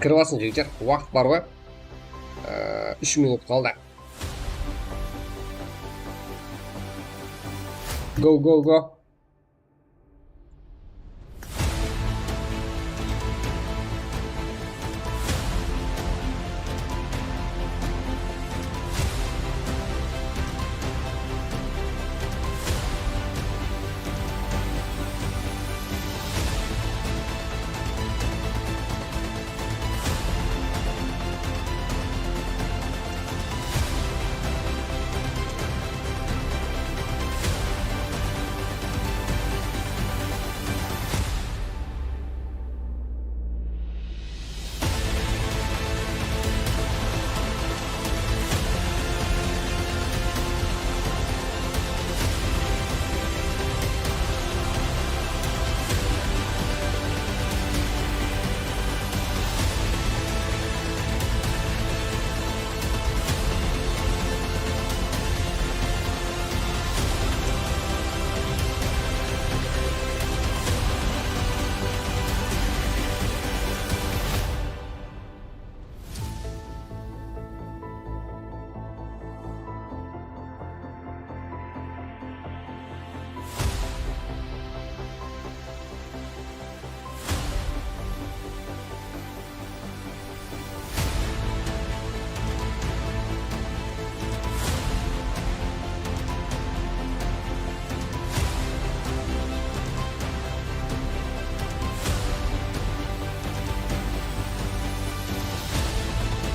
Kirip alsın, jigitler. Waqıt bar ǵoy. Ee, úsh minut qaldı. Go, go, go.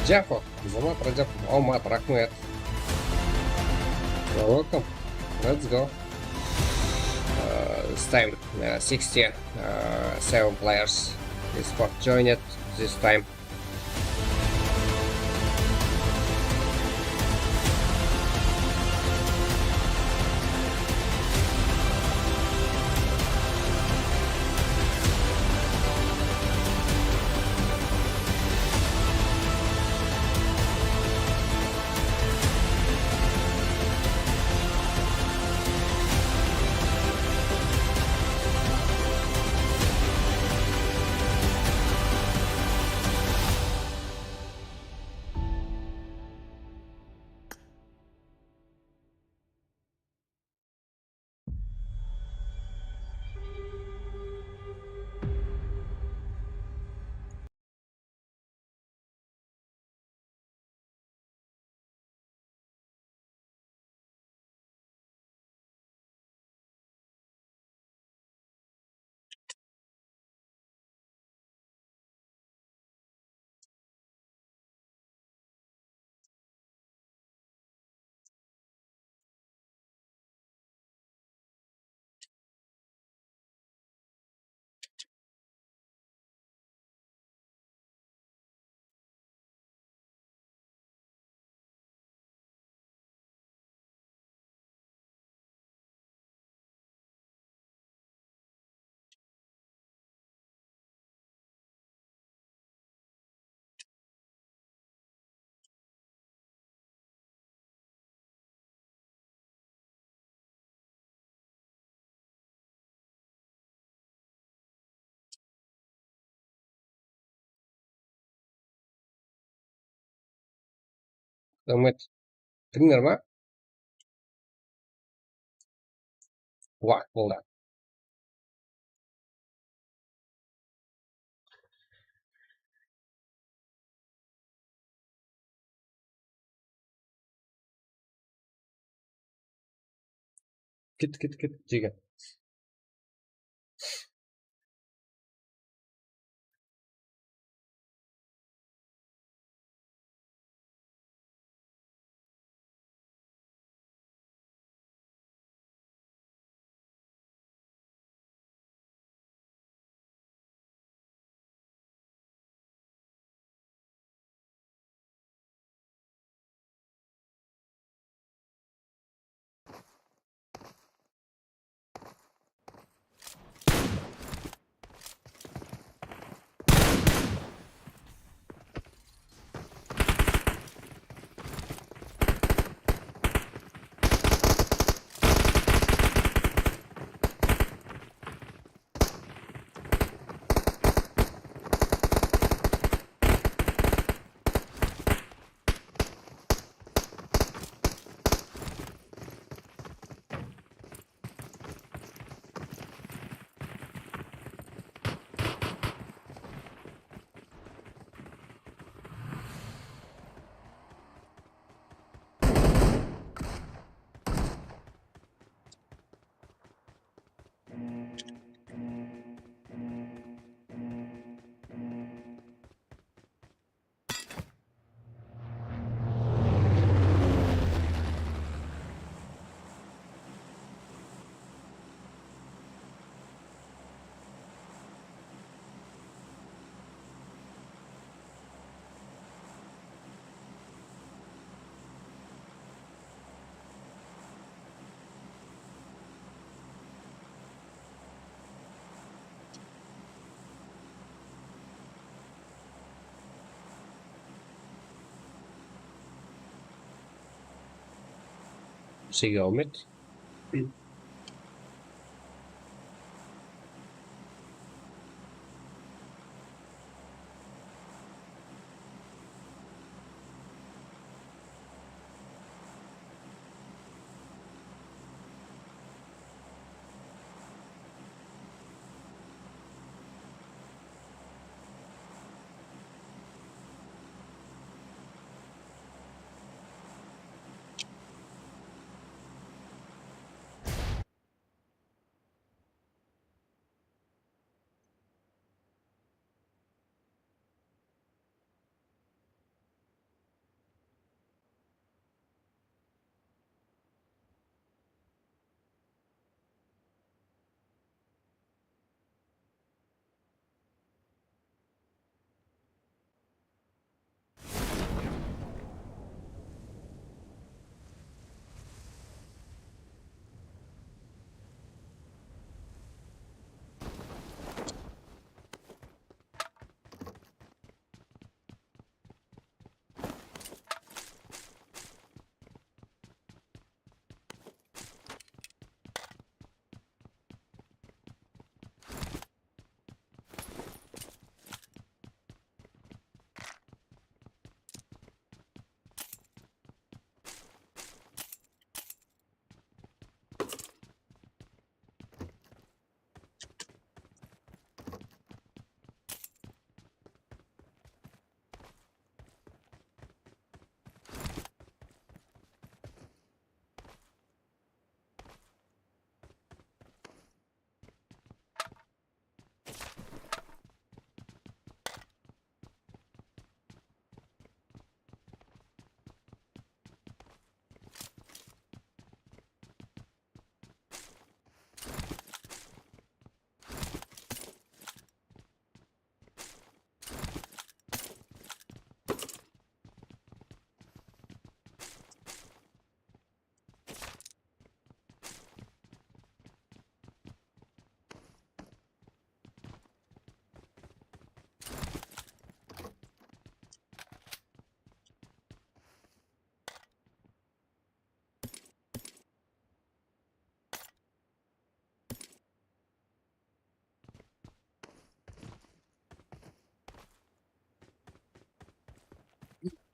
Jafo, Zamat Rajab, Omad, raxmet. You're welcome. Let's go. Uh, this time, uh, sixty, uh, seven players. Discord joined this time. Húrmet. Kirińler ma? Waqıt boldı. Ket, ket, ket, jege. Sizge áwmet.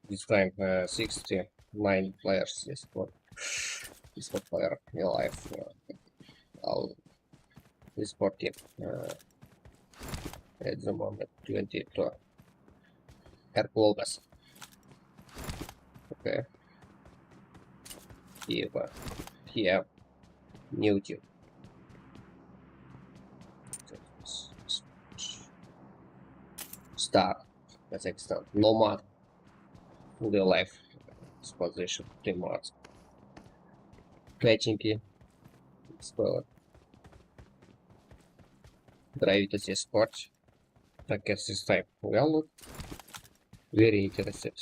This time, uh, sixty-nine players, yes, what? This one player alive. Uh, al, this fourteen, uh, at the moment, twenty-two. Herkulogas. Okay. Eva. Yeah. New team. Star. Kazakhstan. Nomad. Real life. Exposition. Three months. Catching key. Spoiler. Gravity Sport. Attackers this time. Well, very interested.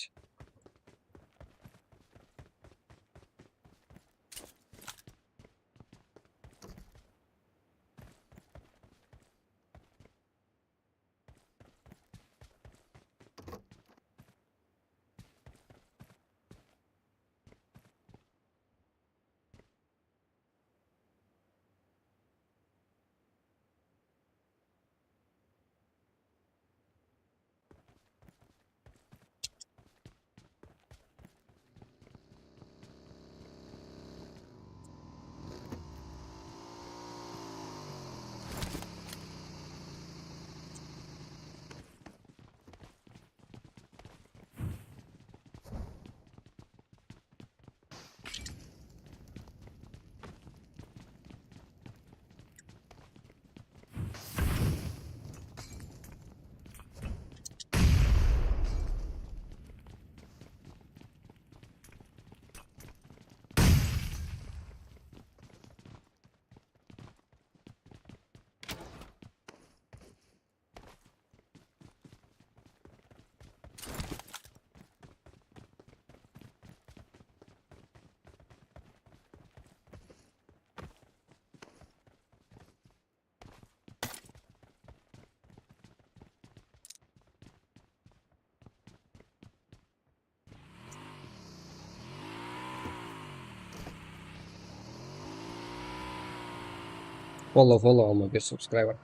Follow, follow alma bir subscriber.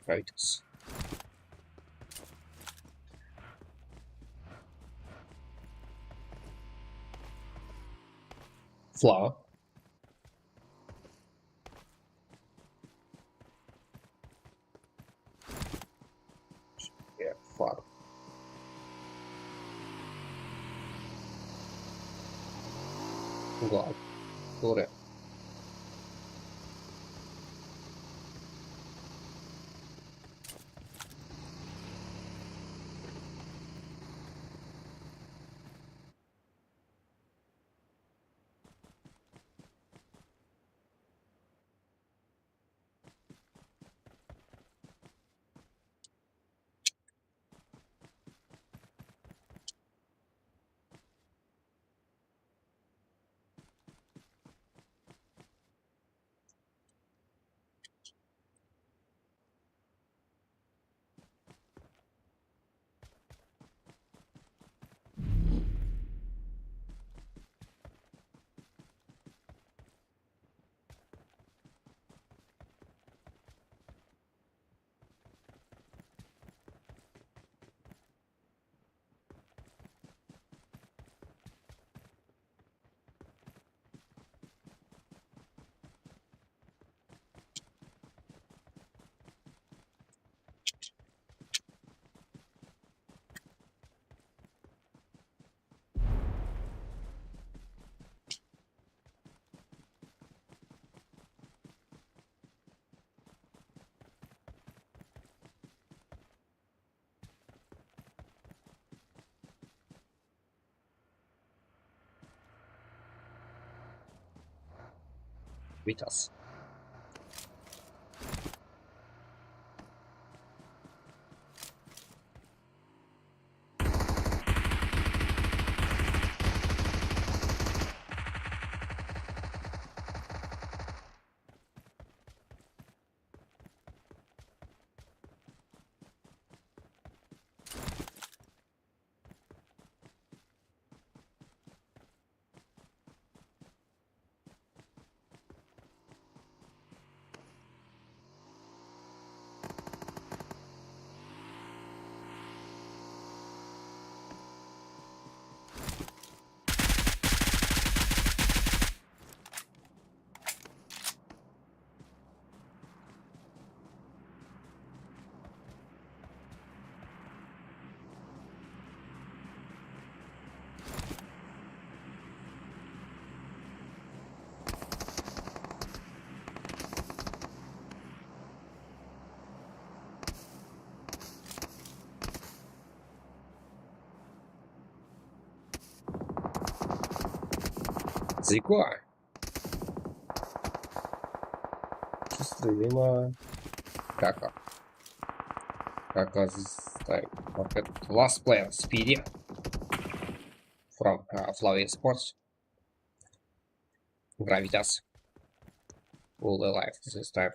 Qaytıs. Flower. Yeah, fuck. Ulan. Dur ya. Vitaz. Ziko. Чувствуемо. Кака. Кака з-, так, вот это last player, Speedy. From, uh, Flower Sports. Gravitas. All alive this time.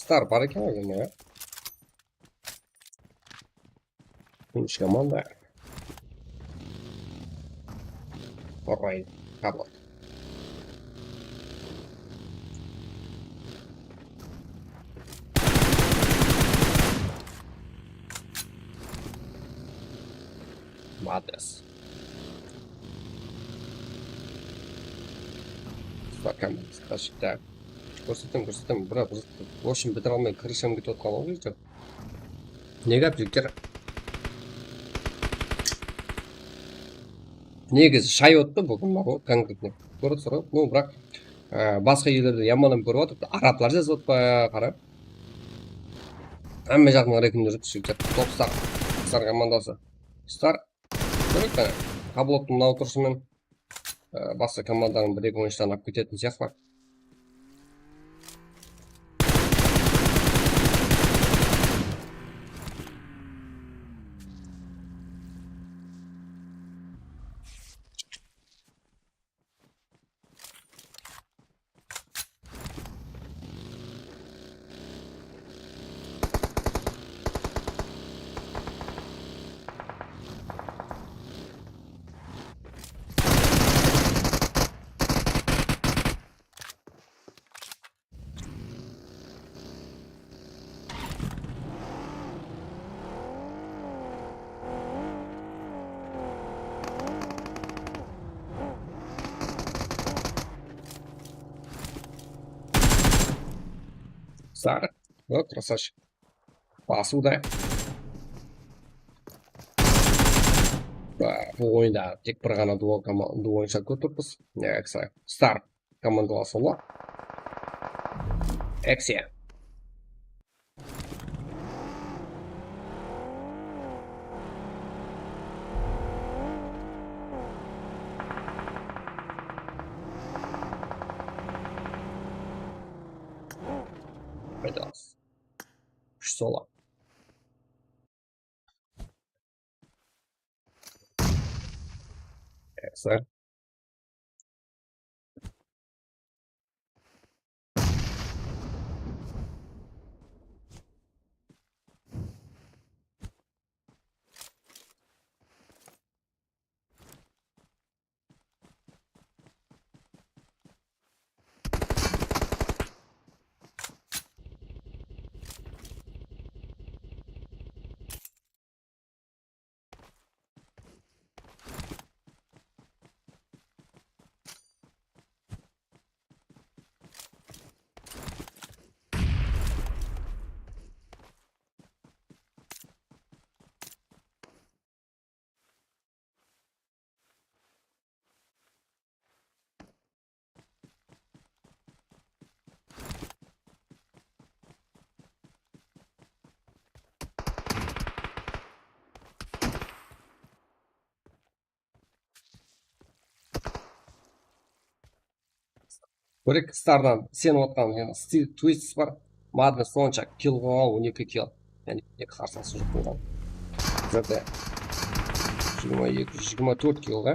Star bar eken ǵoy, ya. Úsh komanda. Orayın, kabot. Madres. Bakam, так. Kórsetem, kórsetem, brat, в общем, bitire almay, krısham ketip atqan ǵoy, jigitler. Nege, jigitler? Negizi shay otdı búgin, maqul, konkretno. Kórip turıp, ну, biraq, e, basqa ellerden yaman adam kórip atırıptı. Arablar jazıp atpa, qara. Hámme jaǵınan rekin júripti, jigitler. Top Star, Star komandası. Star, kórek, qara. Kablottı mınaw turısımen. Á, basqa komandanıń bir-eki oyınshıların alıp ketetin sıyaqlı. Sarı. O, красавчик. Basıwda. Ba, bul oyında tek bir ǵana duo koma-, duo oyınshı kórip turıppız. Ne, Star. Komandalar solar. Aksiya. Qayda? Úsh sola. Jaqsı. Bir-eki Stardan isenip atqan, yaǵnıy, Steve Twists bar. Madness sonsha kill qoyǵan, on eki kill. Yaǵnıy, eki qarsılısı joq bolǵan. Bizlerde jigirma eki, jigirma tórt kill ǵa.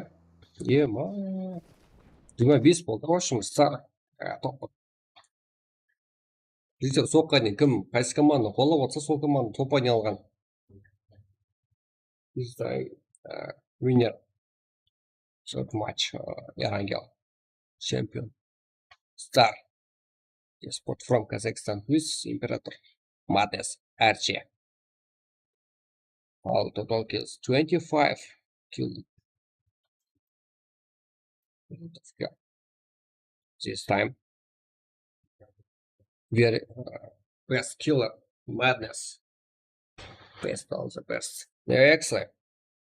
Ema. Jigirma bes boldı, в общем, Star, e, top. Bizler soqqa deyin kim qaysı komandani qollap otsa, sol komanda top oynay alǵan. Bizler, e, winner. Short match, e, Erangel. Champion. Star. Esport from Kazakhstan. Who's Imperator? Madness. Archie. All total kills. Twenty-five kill. This time. Very, uh, best killer. Madness. Best of the best. Ne, Eksley.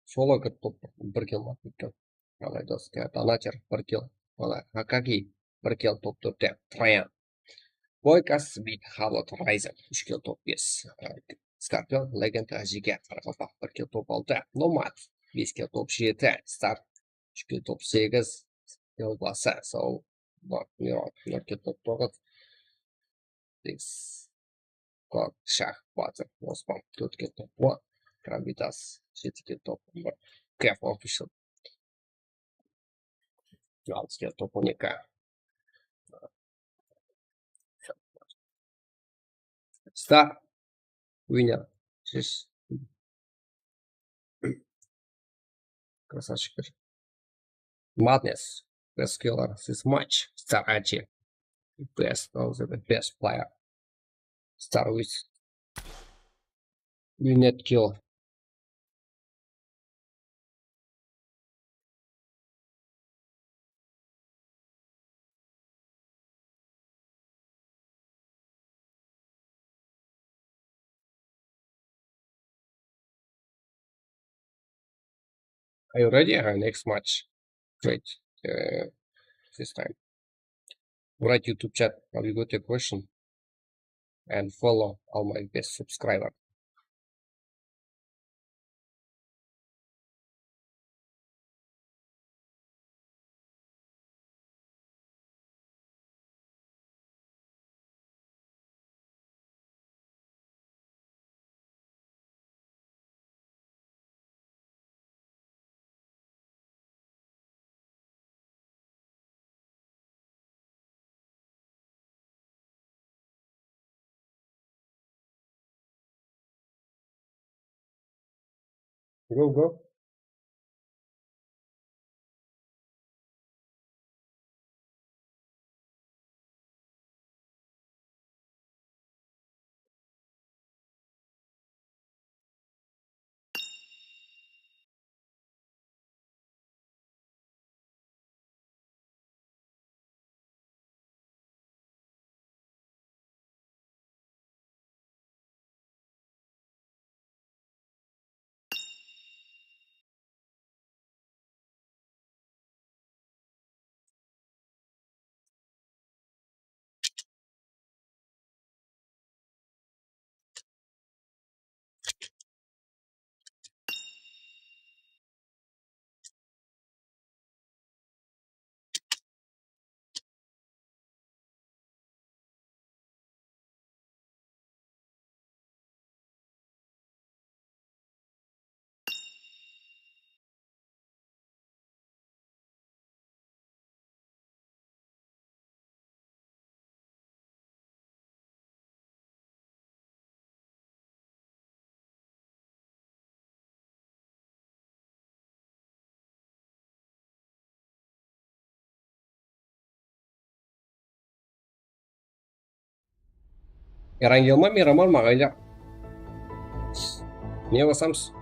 Solo kirip top bir kill alıp ketken. Qalay, dos? Donater bir kill. Mana, Hakagi bir kill top tórtte. Trayan. Boyka, Smith, Halot, Ryzen, úsh kill top bes. Scorpion, Legend, Ajige, Qaraqalpaq, bir kill top altı. Nomad, bes kill top jeti. Star, úsh kill top segiz. Yolbası, Saul, Bak, Miron, nol kill top toǵız. This. Kok, Shah, Batir, Osman, tórt kill top on. Gravitas, jeti kill top on bir. Kev Official, altı kill top on eki. Star winner. Siz Красавчиктер. Madness. Best killer this match. Star A G. Best of the best player. Star with Winnet kill. Are you ready? Uh, next match. Great. Uh, this time. Write YouTube chat. Now you got a question. And follow all my best subscriber. Go, go. Erangel ma, Miraman ma, qayda? Ne basamız?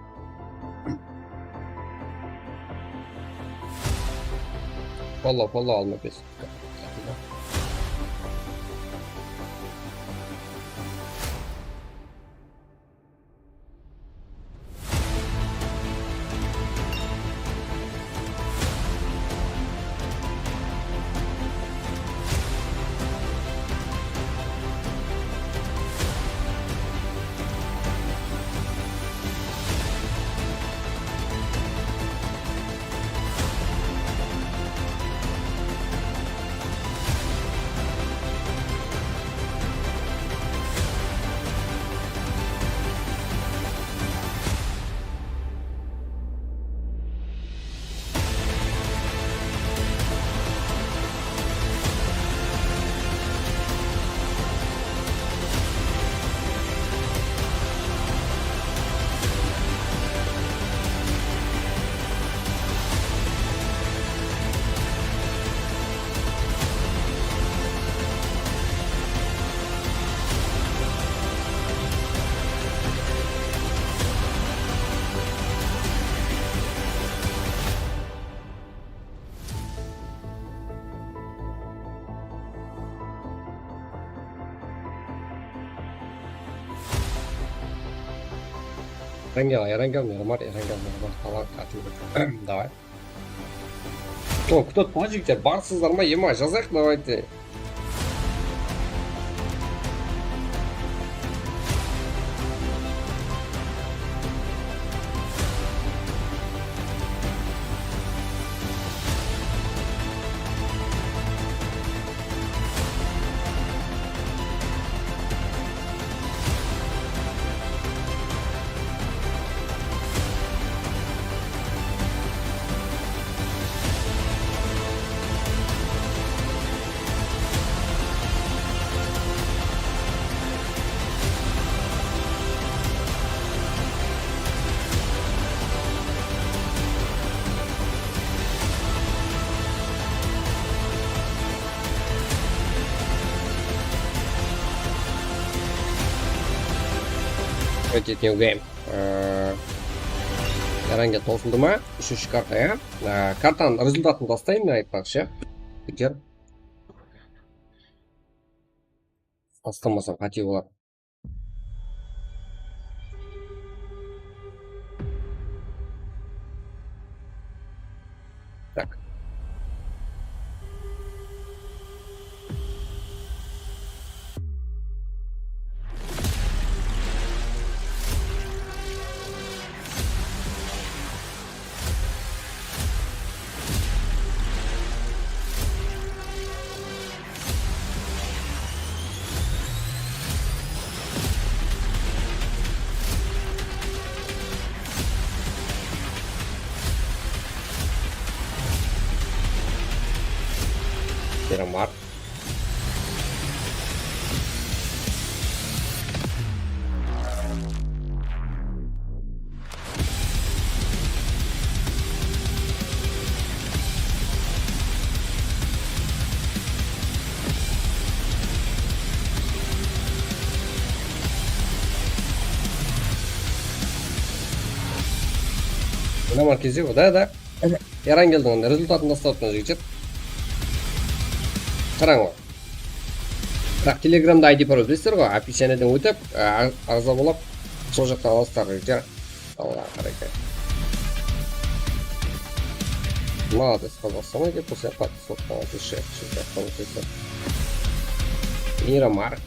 Follow, follow alma biz. Erangel, Erangel, Miraman, Erangel, Miraman, falan, Erangel. Давай. O, кто-то, мальчики, barsızlar ma, ema, jazayıq, давайте. New game. Ee, Yaranga tosıldı ma? Úshinshi karta, ya. Ee, kartanıń rezultatın tastayın, men aytpaqshı. Bitir. Tastamasam, qáte bolar. Tak. Miramar. Miramar kezi, da, da. Yaran keldi, onda rezultatın tastap atırman, jigitler. Qarań ǵoy. Biraq Telegramda I D parol bilesizler ǵoy, описаниеден ótip, a, aǵza bolap, sol jaqtan alasızlar, jigitler. Allaǵa qaraykay. Молодец, Qazaqstan, dep qoysa, подписаться, молодец, чемпион, молодец. Miramar.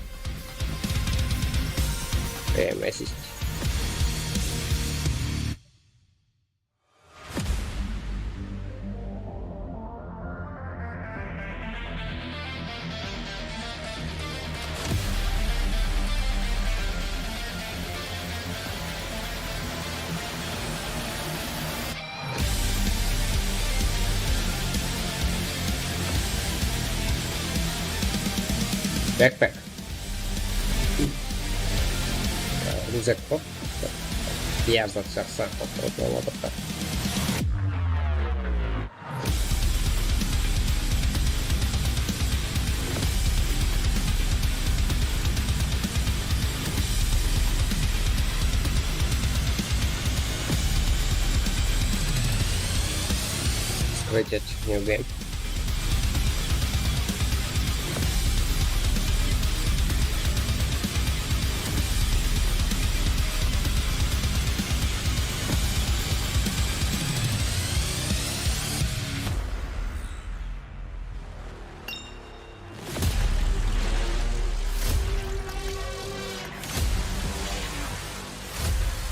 Прям ассист. Backpack. Ryuksek pa? Biyar zat jaqsı, otırıp, otırıp. Открыть new game.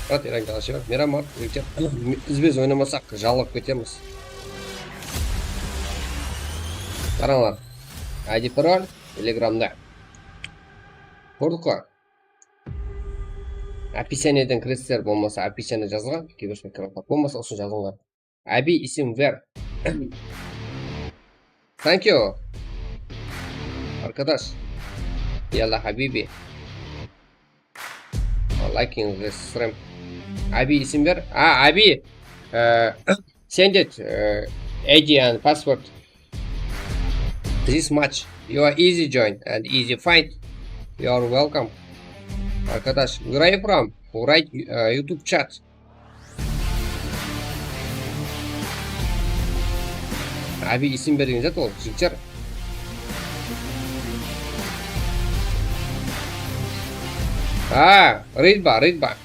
Qara, Telegramda ashıp, Miramar, izbez oynamasaq, jalǵap ketemiz. Qarańlar, I D parol Telegramda. Kórdik ǵoy. Описаниеден kiresizler, bolmasa описание jazǵan, kibirshek kropka. Bolmasa usı jazıńlar. Abi isim ver. Thank you. Arkadaş. Yalla habibi. Liking this stream. Abi isim ver. A, abi. Ee, send it. Ee, I D and password. This match. You are easy join and easy find. You are welcome. Arkadaş, where are you from? Write, uh, YouTube chat. Abi isim bergen zat ol, jigitler. A, Ridba, Ridba.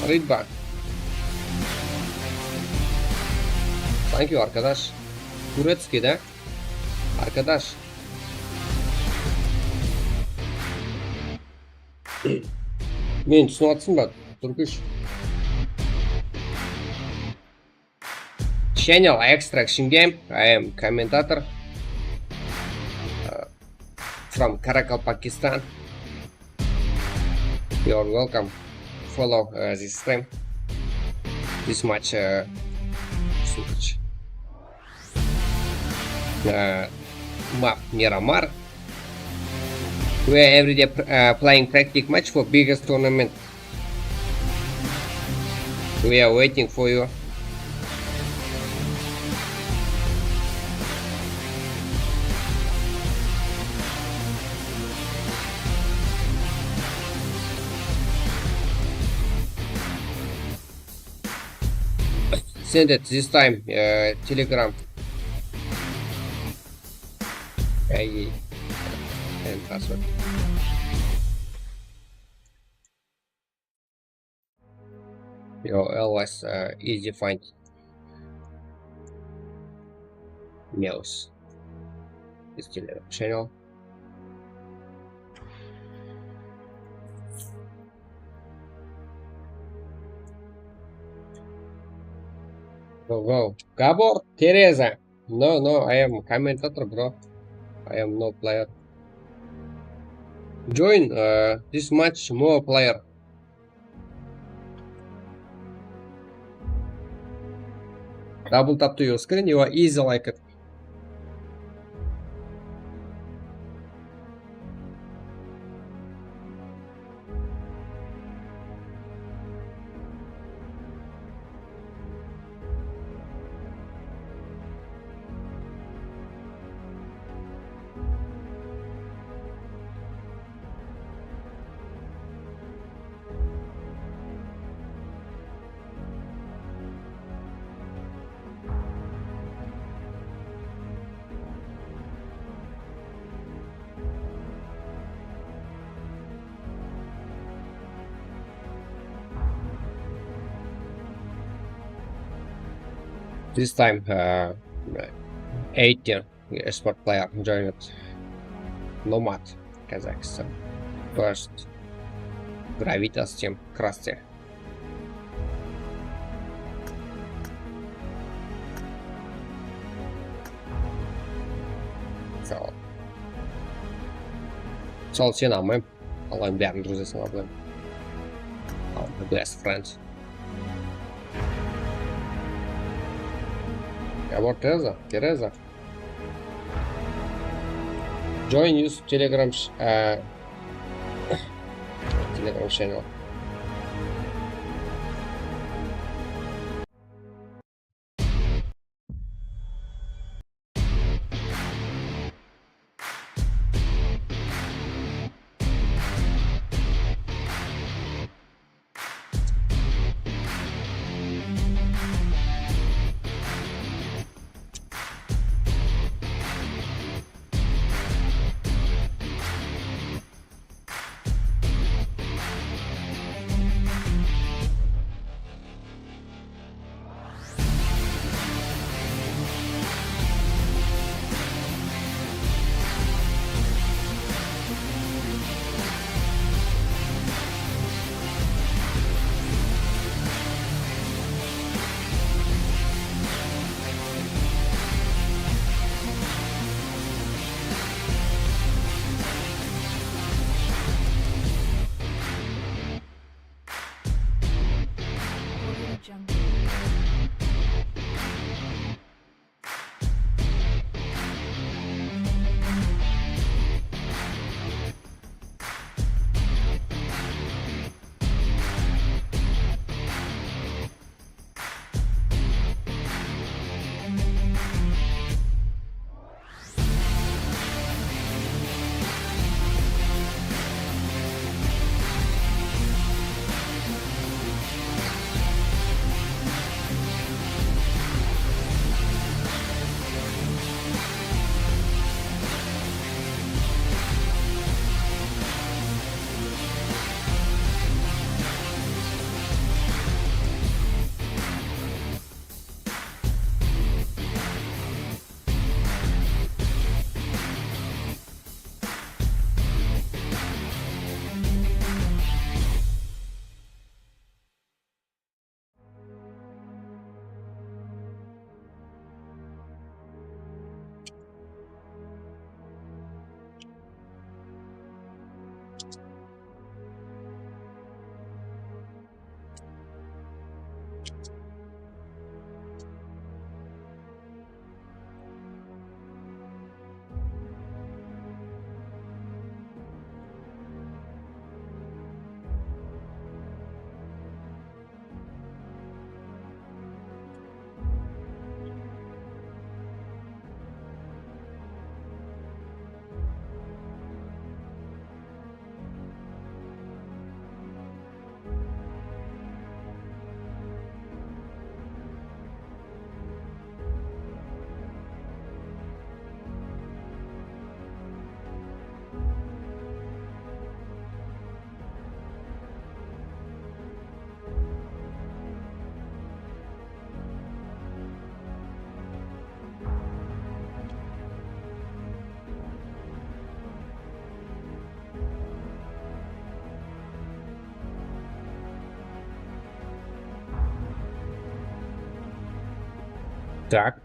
Ridba. Thank you, arkadaş. Турецкий, да? Arkadaş. Meni túsinip atırsań ba, Turkish? Channel Extraction Game, I am commentator, uh, from Karakalpakstan. You are welcome. Follow, uh, this stream. This match, uh, this match. Uh, map Miramar. We are every day pr- uh, playing practice match for biggest tournament. We are waiting for you. Send it this time, uh, Telegram. I D and password. You always, uh, easy find mouse. This Telegram channel. Go, go. Gabor, Tereza. No, no, I am commentator, bro. I am no player. Join, uh, this match, more player. Double tap to your screen, you are easy like it. This time, uh, eighteen esport player joined. Nomad, Kazakhstan. First, Gravitas team, Krasty. Sol. Sol, sen almayman. Alayın bárin, друзья, sen almayman. Al, my best friend. Gabor, Tereza, Tereza. Join use Telegram sh-, uh, Telegram channel. Так.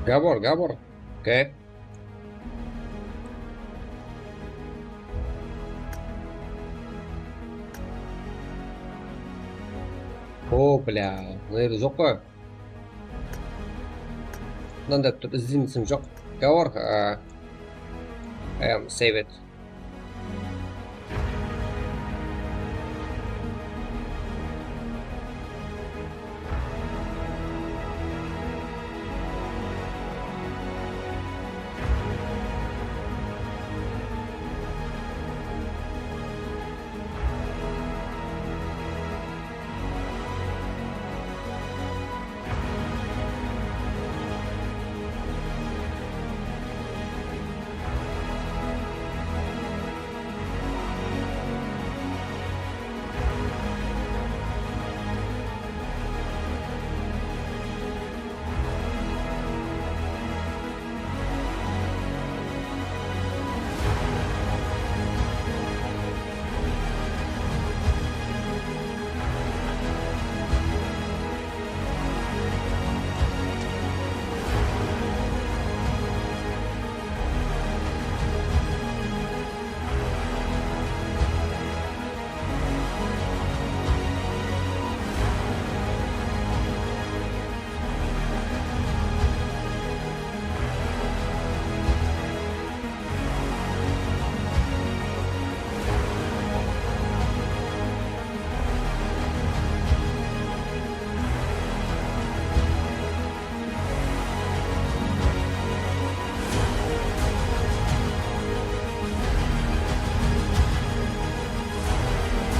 Gabor, Gabor. Okey. O, bля, mına jerde joq pa? Mınanda bir izleymisin, joq. Gabor, a, I am saved.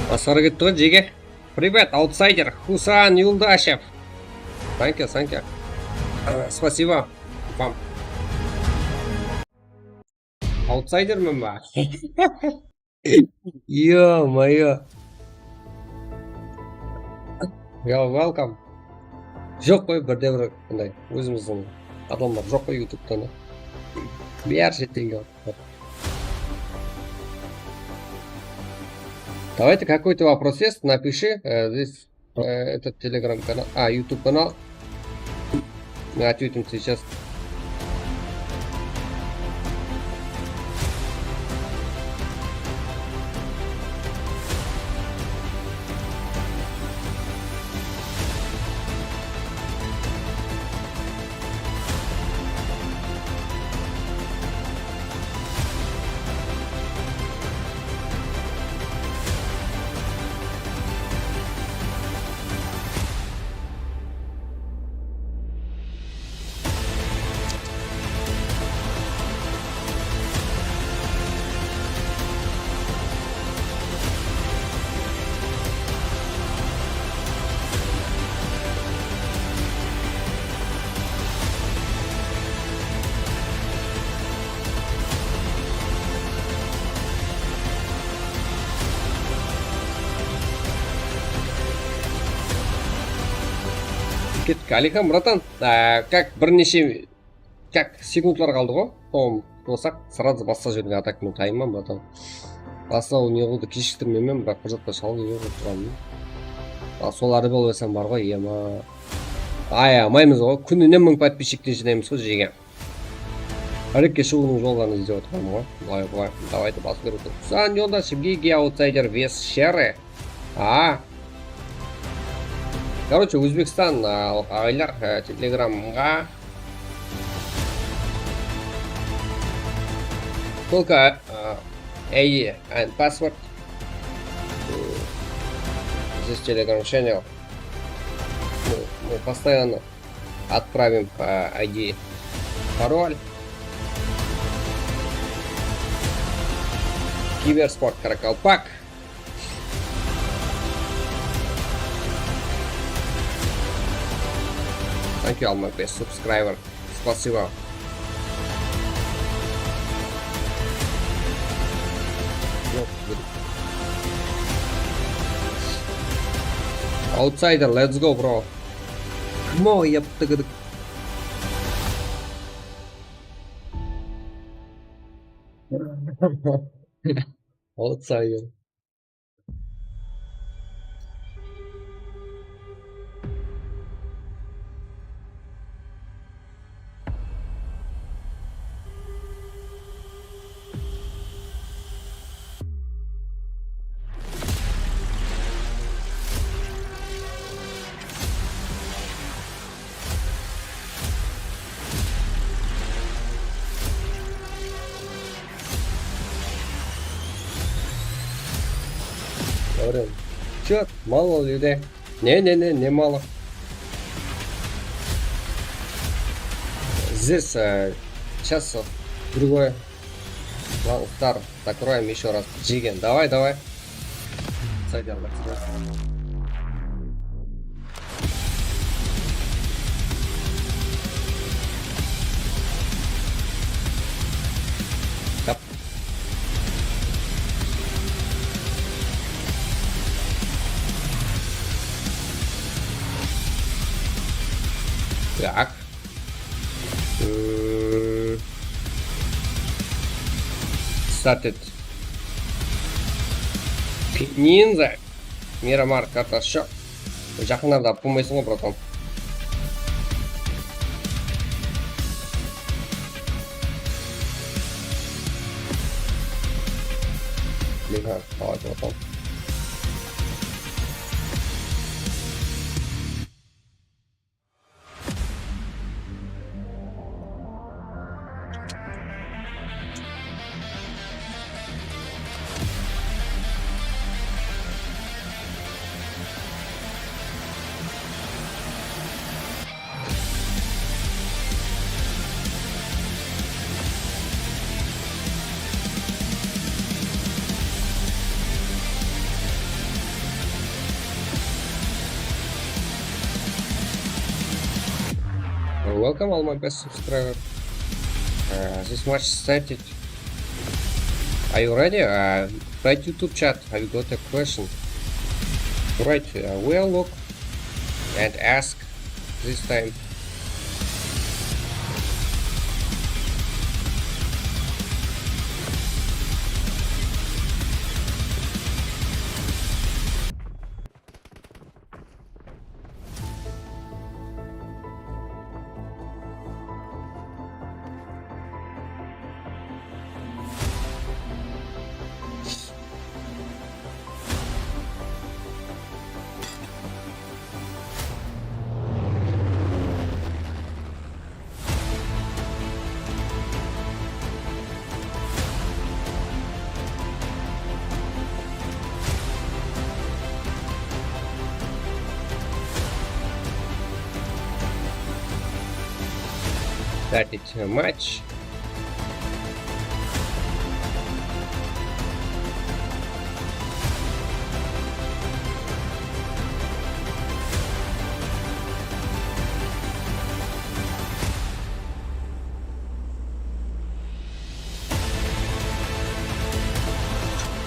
Asqar ketti ǵoy, jege. Привет, аутсайдер. Хусан Юлдашев. Thank you, thank you. Э, спасибо вам. Аутсайдермен ba? Ё-моё. Yo, welcome. Joq ǵoy, birde-bir bunday ózimizdiń adamlar joq ǵoy YouTube-tan. Bári shetten kelip atır. Давайте, какой-то вопрос есть, напиши, э, здесь, э, этот Telegram-канал, а, YouTube-канал. Мы ответим сейчас. Kettik, Alixa, братан, а, как, bir neshe, как, sekundlar qaldı ǵoy. Soń qutılsaq, сразу basqa jerge atak men tayınman, bratан. Basqa ne qıldı, keshiktirmeymen, biraq bir zatqa shalǵı berip turǵanman. A, sol Arbel desem bar ǵoy, ema. Ayamaymız ǵoy, kúnine mıń подписчикти jınaymız ǵoy, jege. Árekke shıǵıwdıń jolların izlep otırman ǵoy. Bılay, bılay. Давайте basıp berip otırmız. San Yoldash, Gigi Outsider, Вес Шеры. A. Короче, Ózbekstan, a, aǵaylar, a, Telegramǵa только, a, I D and password. Здесь Telegram channel. Мы, мы постоянно отправим по I D пароль. Киберспорт Каракалпак. Thank you, Alma, бес subscriber. Спасибо. Outsider, let's go, bro. Come on, yaptıgıdık. Outsider. Блин. Чё? Мало людей. Не, не, не, не мало. Здесь, э, сейчас, э, другое. Ладно, Стар, закроем ещё раз. Джиген, давай, давай. Сайдер, закрой. Yep. Так. М, Started. Ninja. Miramar kartası joq. Jaqınlarda alıp bolmaysań ǵoy, bratan. Miramar, давай, bratan. Welcome, all my best subscriber. Uh, this match started. Are you ready? Uh, write YouTube chat. I got a question. Write, uh, well, look and ask this time. Started match.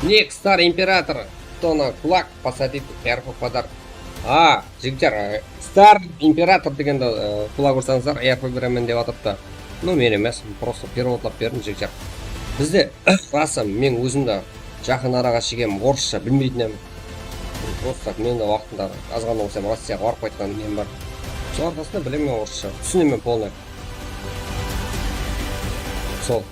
Next Star Imperator. Кто на кулак посадит R P подарок. A, jigitler, e, Star Imperator degende, e, qulaq ursańızlar, R P beremen dep atırıptı. Ну, men emes, просто переводлap berdim, jigitler. Bizde, rası, men ózim de jaqın araǵa shekem orıssha bilmeytin edim. Просто men de waqtında azǵana bolsa Rossiyaǵa barıp qaytqan nem bar. Sol arqasında bilemen orıssha, túsinemen полный. Sol.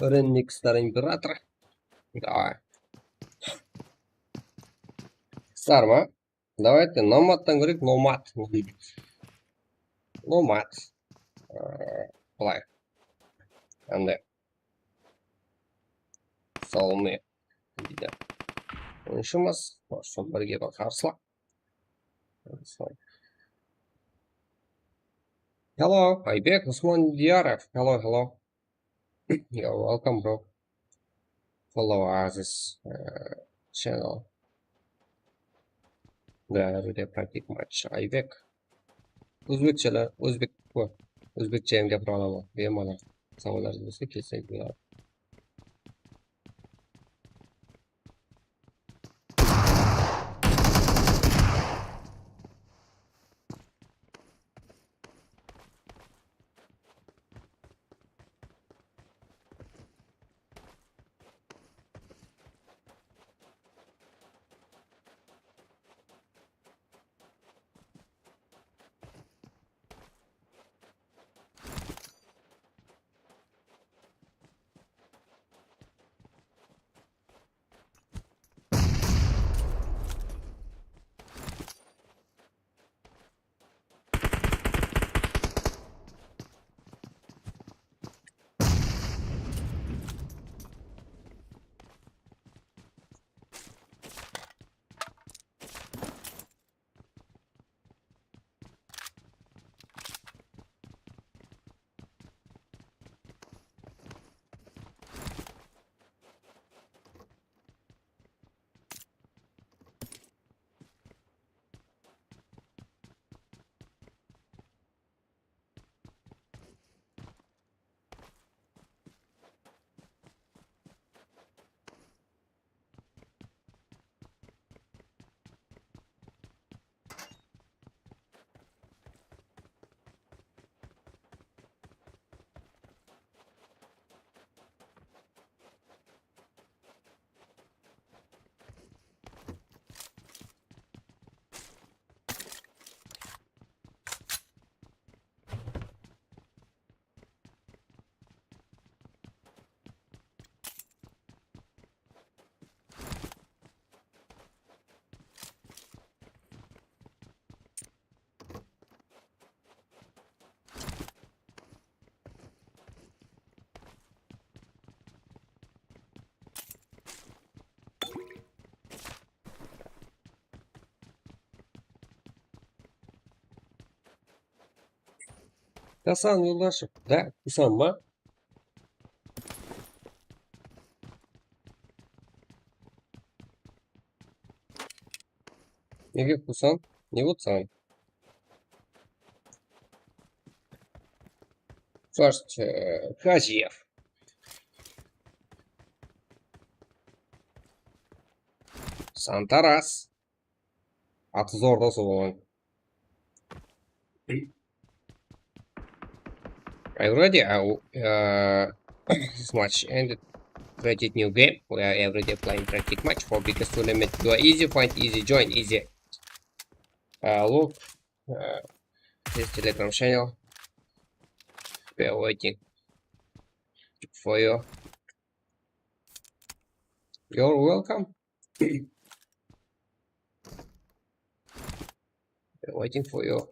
Rennik Star Imperator. Davay. Star ma? Давайте, Nomadtan kóreyik, Nomad. Nomad. Ee, Bılay. Endi. Salome. Deydi. Oyınshımız. Sol birge bir qarsı. Hello, Aybek Usmandiyarov. Hello, hello. You're welcome, bro. Follow us, uh, channel. Bári de praktik match. Aybek. Ózbekshe, ózbek, ó, ózbekshe em gapira alaman. Bemalol. Savollar bolsa kelsek boladı. Hasan Yoldashov, da, Kusan ba? Nege Kusan? Ne boldı saǵan? First, e, Hajiev. Santaras. Atı zor da sol bolǵan. I already, uh, uh, this match ended. Created new game. We are every day playing practice match for biggest tournament. You are easy, find easy, join easy. Uh, look, uh, this Telegram channel. We are waiting for you. You're welcome. They're waiting for you.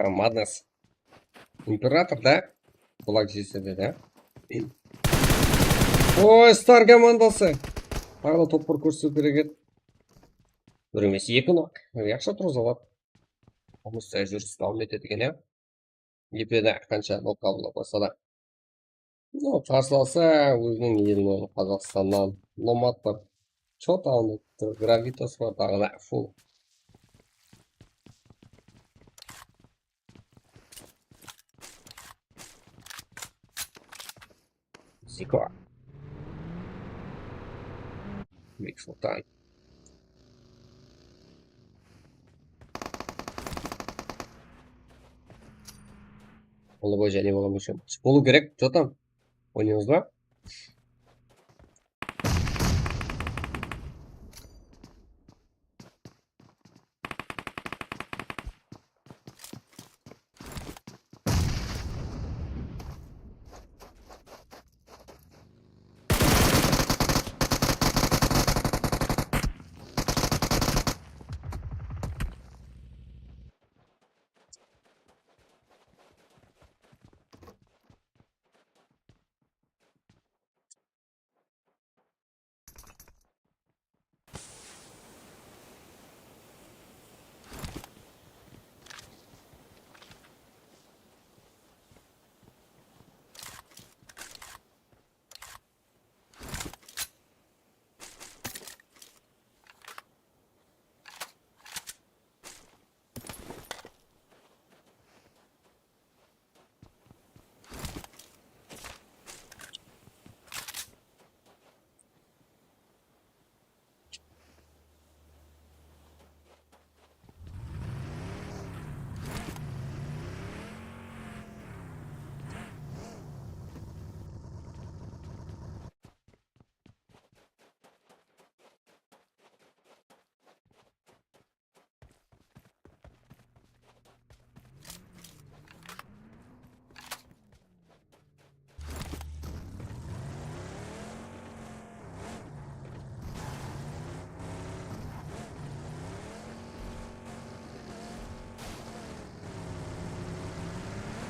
Madness. Imperator da. Black G S de de. Oy, Star komandası. Taǵı da topar kórsew kerek edi. Bir emes, eki nok. Yaqshı turǵıza aladı. Qılmısta júris dawam etedi eken, ya. Epede qansha nok qabıllap qoysa da. No, qarsı alsa, óziniń elinen, Qazaqstannan. Nomad bar. Chot alınıptı. Gravitas bar, taǵı da full. Ziko. Bek Sultan. Ulıboy jáne bola ma eken? Bolıw kerek, jotam. Oynaymız ba?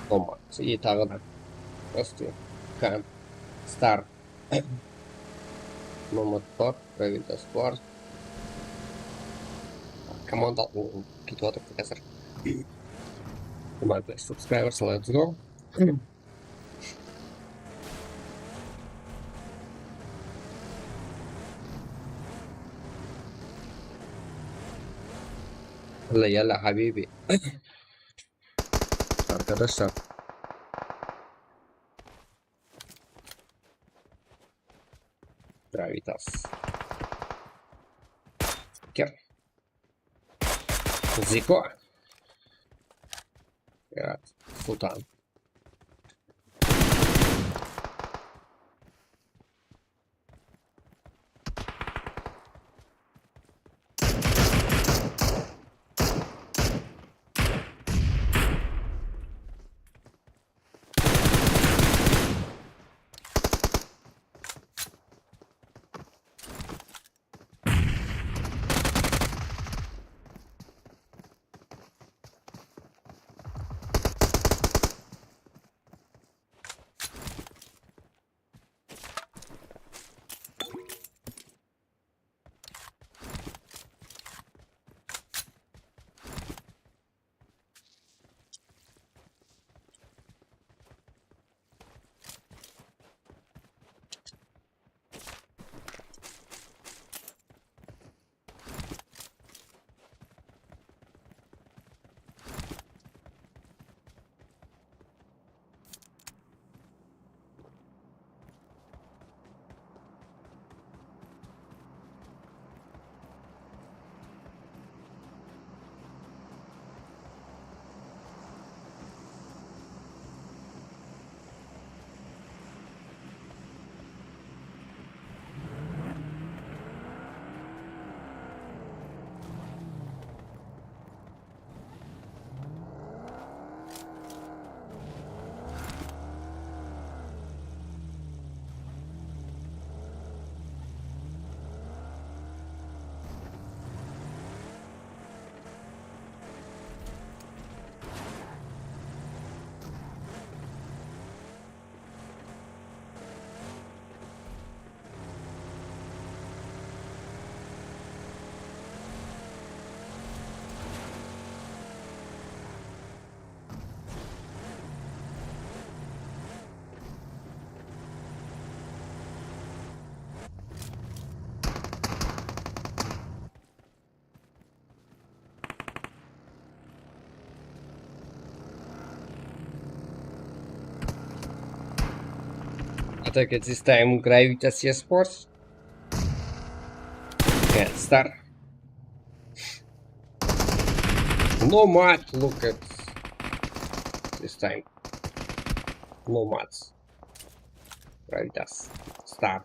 Bomba. Iyi, taǵı da. Просто Star. Nomad bar, Gravitas bar. Komanda ketip atır házir. Jigirma bes subscriber salayımız go. Yalla, yalla, habibi. Arkadaşlar. Gravitas. Ker. Ziko. Evet, Sultan. Look at this time, Gravitas Esports. And start. Nomad, look at this time. Nomads. Gravitas. Start.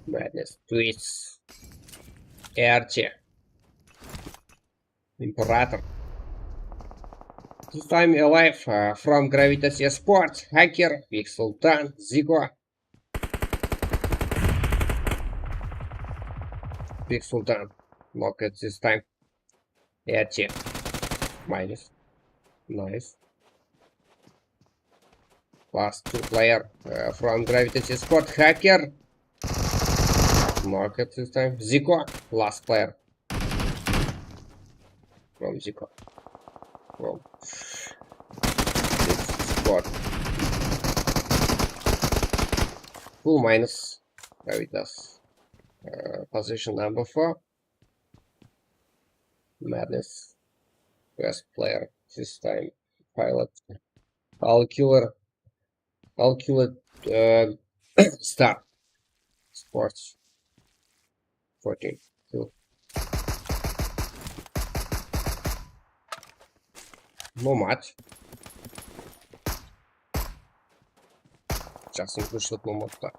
Madness, Twist, Erche, Imperator. This time alive, uh, from Gravitas Esports, Hacker, Big Sultan, Zico. Big Sultan, knock it this time. Erche. Minus. Nice. Last two player, uh, from Gravitas Esports, Hacker. Knock it this time. Zico, last player. From Zico. From this squad. Full minus. Gravitas. Uh, position number four. Madness. Best player this time. Pilot. All killer. All killer. Uh, star. Sports. Fourteen. Kill. Nomad. Jaqsı, kúshli Nomadta.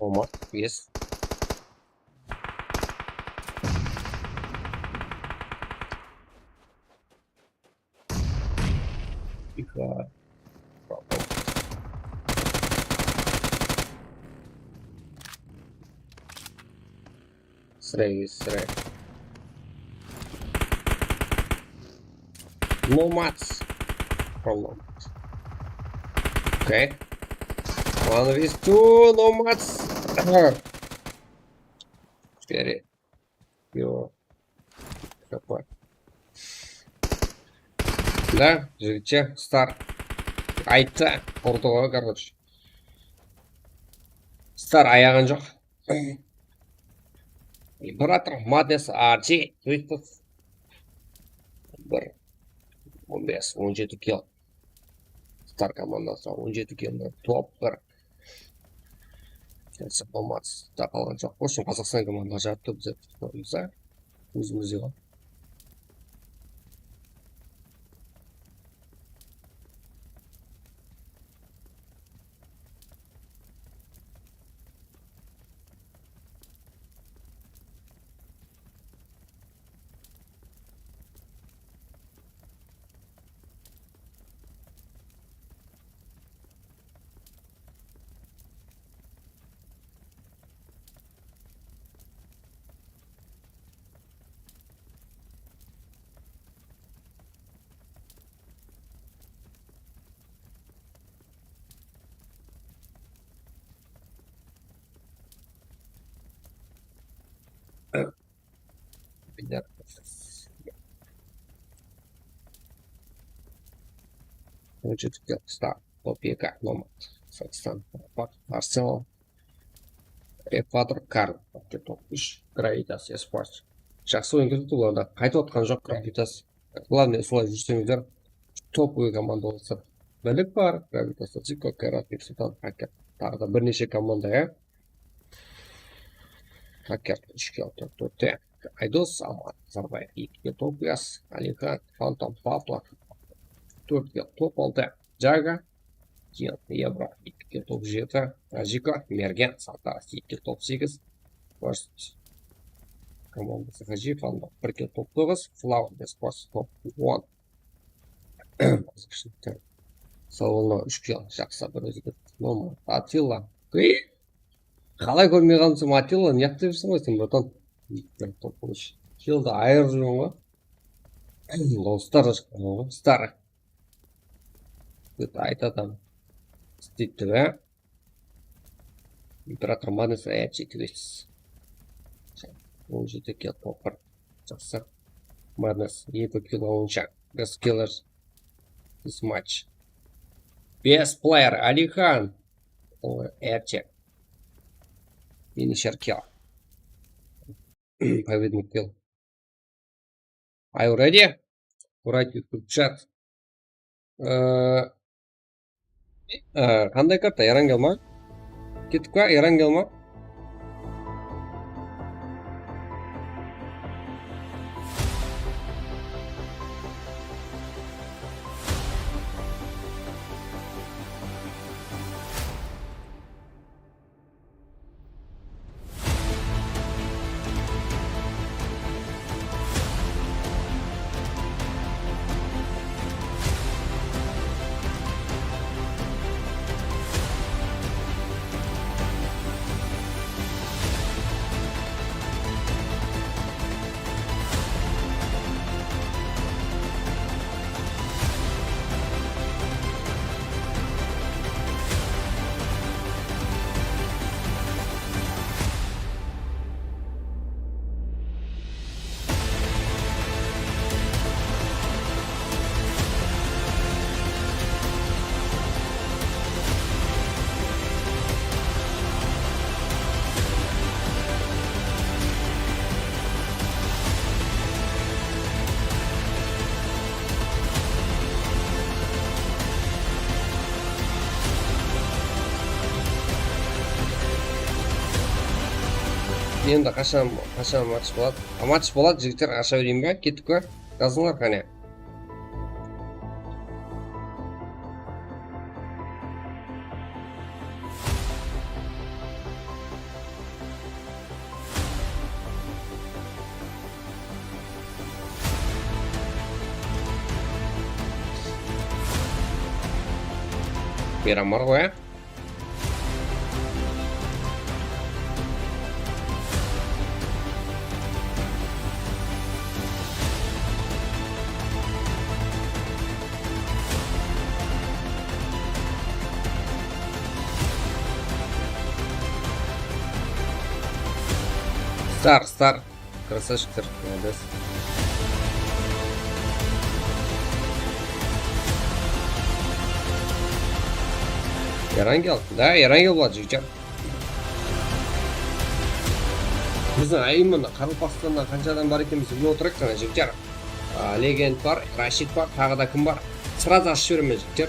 Olmaz. Yes. Tixo. Срай, срай. Nomads. Prolonged. Okay. One with two Nomads. Теперь его. Капа. Да, жігітше, Star. Айтты, ұрды ғой, короче. Star аяған жоқ. Imperator, Madness, R G, Twisted. Bir, on bes, on jeti kill. Star komandası, on jeti kill, top bir. Kelse Nomads da qalǵan joq. В общем, Qazaqstan komandası jattı bizler. Ózimizde ǵoy. Binder. Wujudga Star, Topeka, Nomad, Saksan, Arsenal, Ekvador, Karl, Gravitas, Esports. Jaqsı oyın kirdi, bularda qaytıp atqan joq Gravitas. Главное, solay júrseńizler. Topovıy komanda bolsa Bilik bar, Gravita Sachiko, Kairat, Beksultan, Haker. Taǵı da bir neshe komanda, ya. Haker, úsh kill, tórt, tórt, ya. Aydos, Aman, Nazarbaev, eki kill, top, Yas, Alixan, Fantom, Pavlov, tórt kill, top, altı, Jaga, Kian, Ebro, eki kill, top, jeti, Ajiko, Mergen, Sardar, eki kill, top, segiz, First komandası Hajiyev, Fantom, bir kill, top, toǵız, Flower, Bespors, top, on. Sawalına úsh kill, jaqsı, bir ózge. Normal. Atilla. Ey! Qalay kórmey qaldıń, Atilla, ne qılıp júrseń ǵoy sen, bratan? Bir top qılısh. Killdi ayırıp júrmen ǵoy. Ol star, star. Dep aytadı adam. Isteydi be. Imperator Madness, e, jeti bes. On jeti kill, top bir. Jaqsı. Madness, eki kill, onıncı. Best killer this match. Best player, Alixan. Erçek. Finisher kill. Победный kill. Are you ready? Write your group chat. Ee, ee, qanday karta? Erangel ma? Kettik pa? Erangel ma? Endi qashan, qashan match boladı? A, match boladı, jigitler, asha bereyin be? Kettik pe? Jazıńlar qáne. Meyram bar ǵoy, á? Star, star. Красавчиктер, молодец. Erangel, da, Erangel boladı, jigitler. Biziń ayımında Qaraqalpaqstanda qansha adam bar eken, biz bilip otırıq, qana, jigitler. A, Legend bar, Rashid bar, taǵı da kim bar? Srazı ashıp jiberemen, jigitler.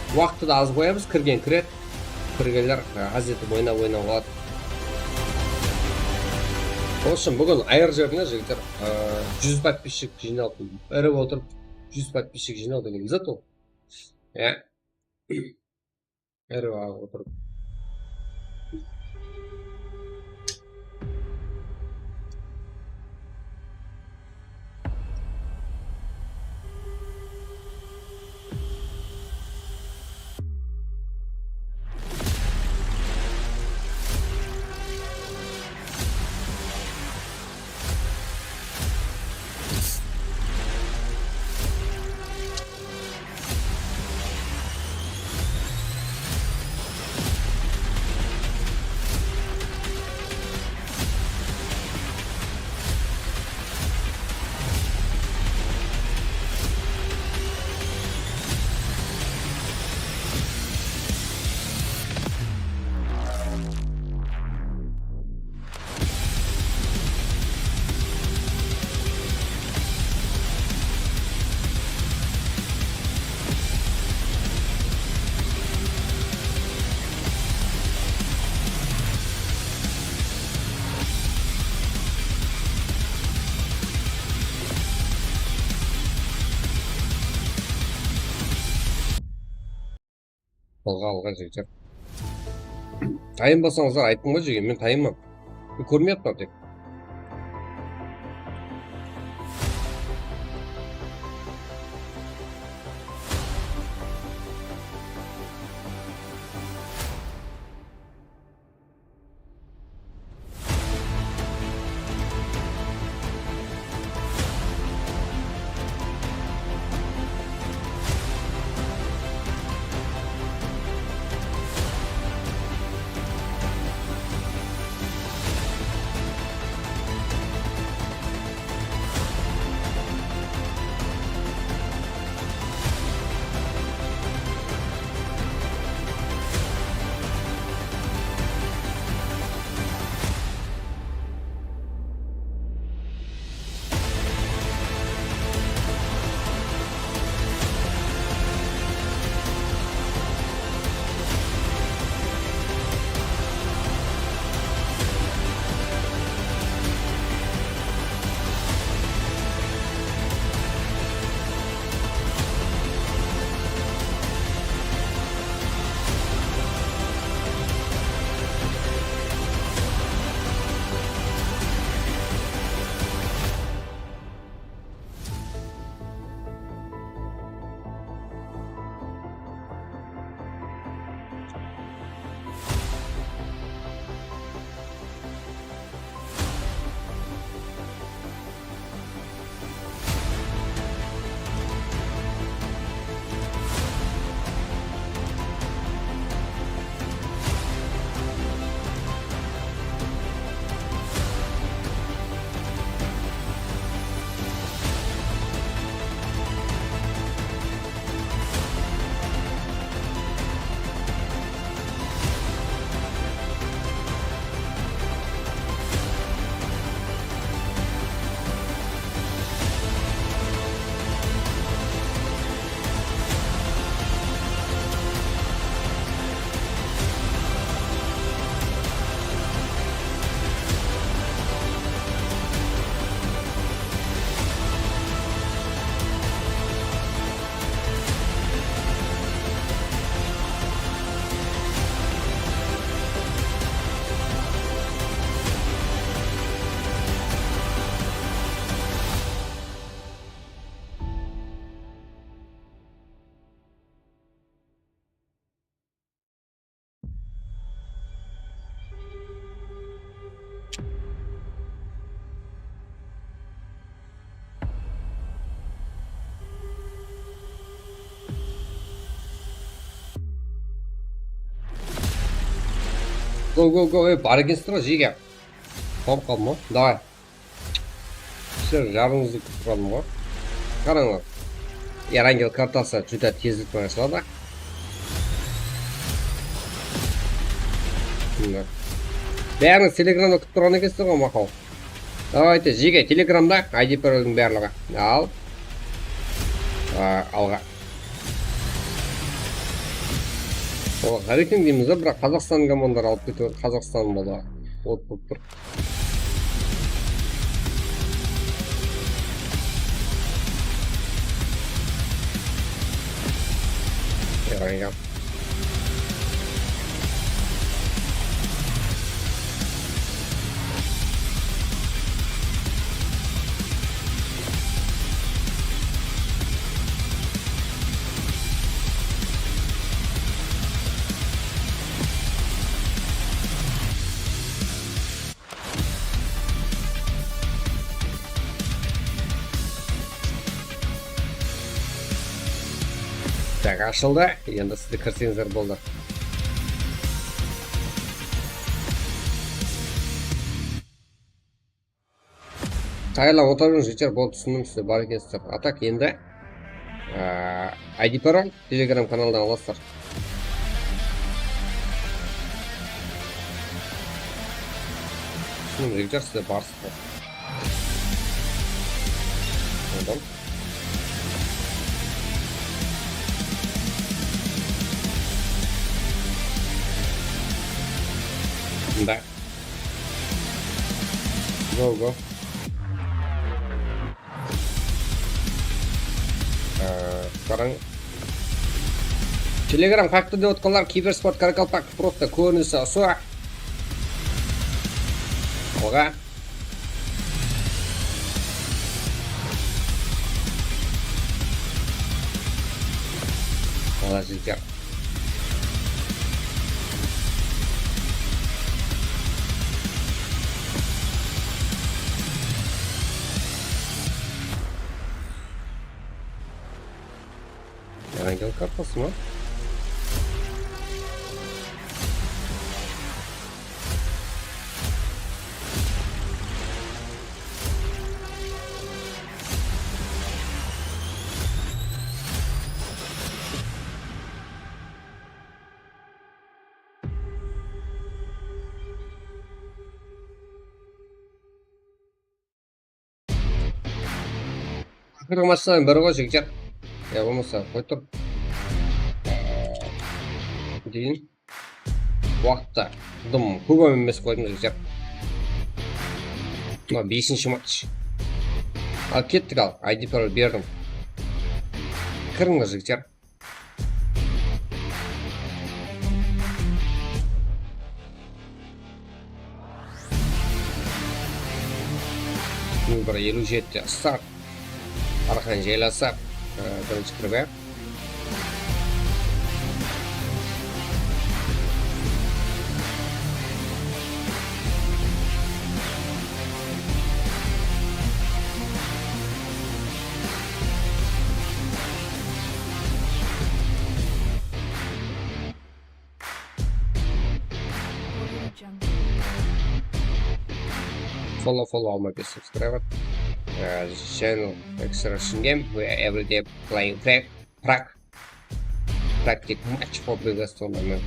Waqıttı da az qoyamız, kirgen kiredi. Kirgenler, e, ház etip oynap, oynap aladı. Olsın, búgin ayırıp jiberdiń, jigitler. E, júz podpischik jıynalıp, irip otırıp, júz podpischik jıynaw degen zat ol. Ya. Irip alıp otırıp. Alǵa, alǵa, jigitler. Tayınbasańızlar, ayttıń ba, jigit, men tayınman. Kórmeyappan tek. Go, go, go, ey, bar ekensizler ǵoy, jege. Qawıp qaldım ǵoy. Davay. Sizler jarıǵıńızdı kútip qaldım ǵoy. Qarańlar. Erangel kartası júdá tezlik penen ashıladı. Mine. Bárińiz Telegramda kútip turǵan ekensizler ǵoy, maqul. Davayte, jege, Telegramda I D paroldiń barlıǵı. Al. A, alǵa. Ol, hárekeń deymiz de, biraq Qazaqstan komandaları alıp ketiwedi, Qazaqstan bola. Ot bolıp tur. Yaraǵan. Tak, ashıldı. Endi sizler kirseńizler boldı. Tayarlanıp otıra beriń, jigitler, boldı, túsindim, sizler bar ekensizler. A tak endi, a, I D parol Telegram kanaldan alasızlar. Túsindim, jigitler, sizler barsızlar. Boldı. Mında. Go, go. Ee, qarań. Telegram haqqında otqanlar, kibersport Karakalpak, prosta kórinisi usı. Oǵa. Oǵa jigitler. Ангел kartası ma? Akırın bastan bir ǵoy jigitler. Ya bolmasa qoy tur. Deyin. Waqıtta dım kóp emes qoydım jigitler. Mına besinshi match. Al kettik al. I D parol berdim. Kirińler jigitler. Nol bir eliw jetti start. Arqan jaylasaq, e, birinshi kirip ayıq. Follow, follow alma bes subscribe. Uh, channel Extraction Game. We are every day playing Prag. Prag. Practice match for biggest tournament.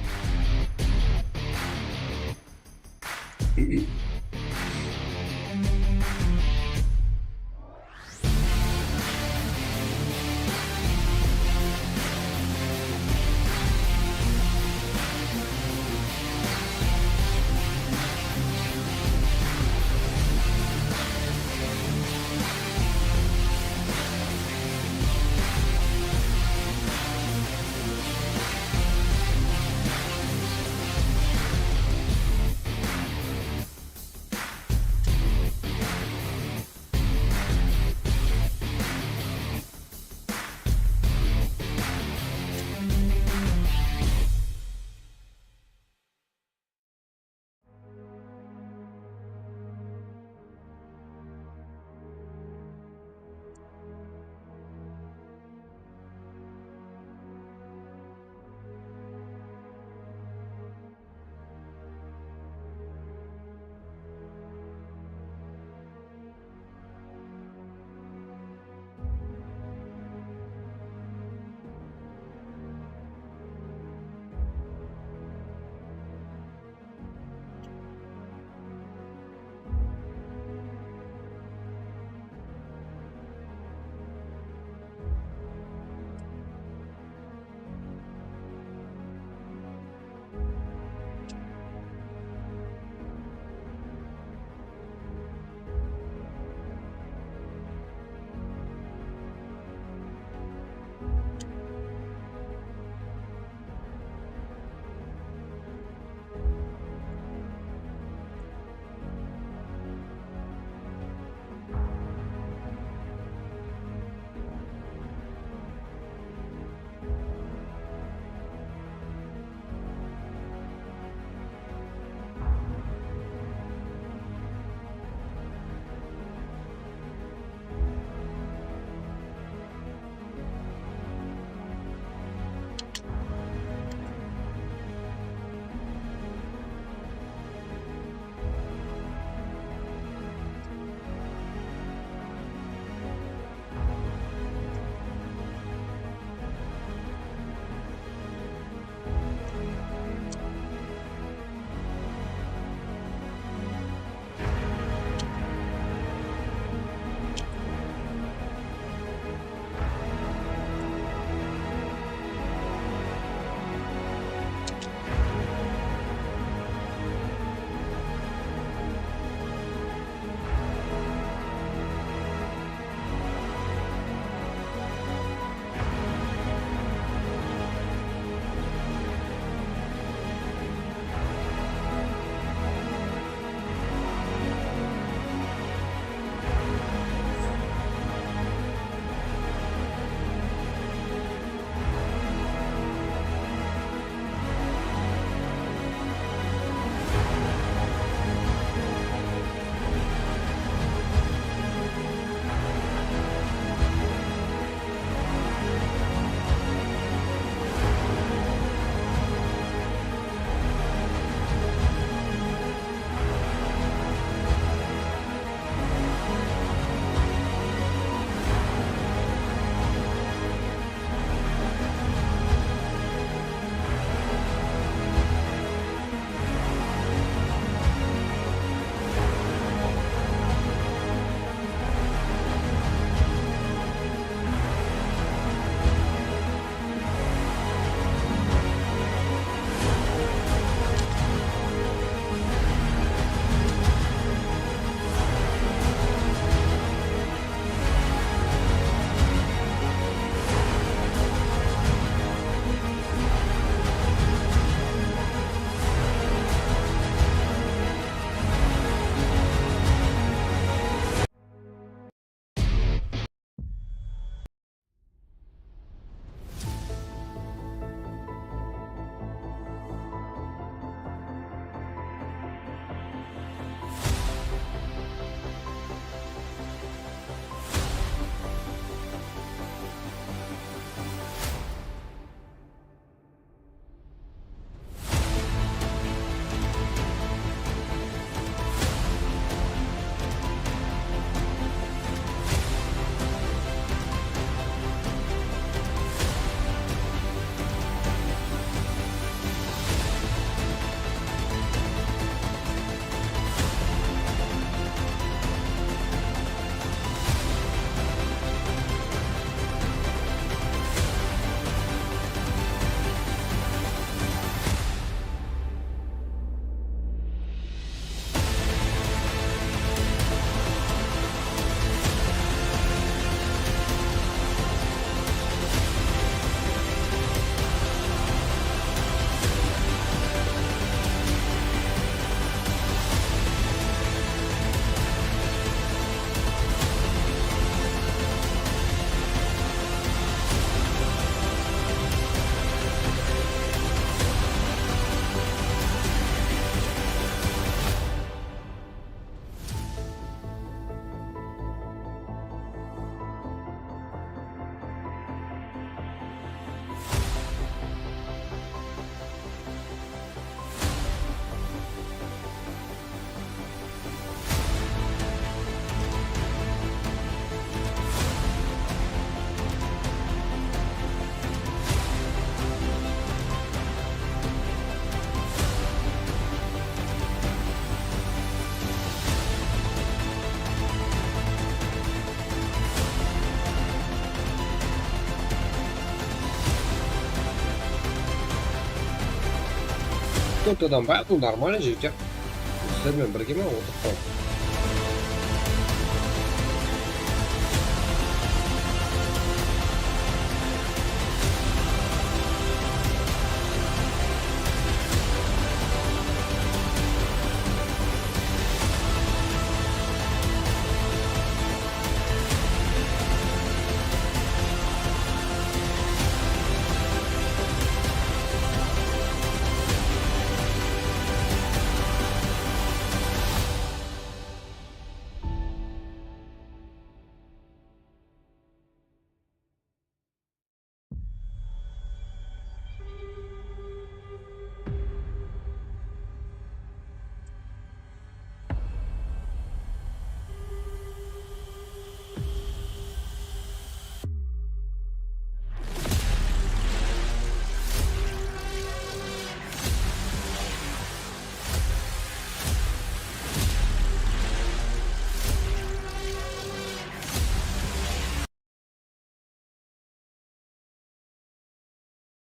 Deskordtadan bayaq, bul normalno, jigitler. Sizler menen birgemen otırıp.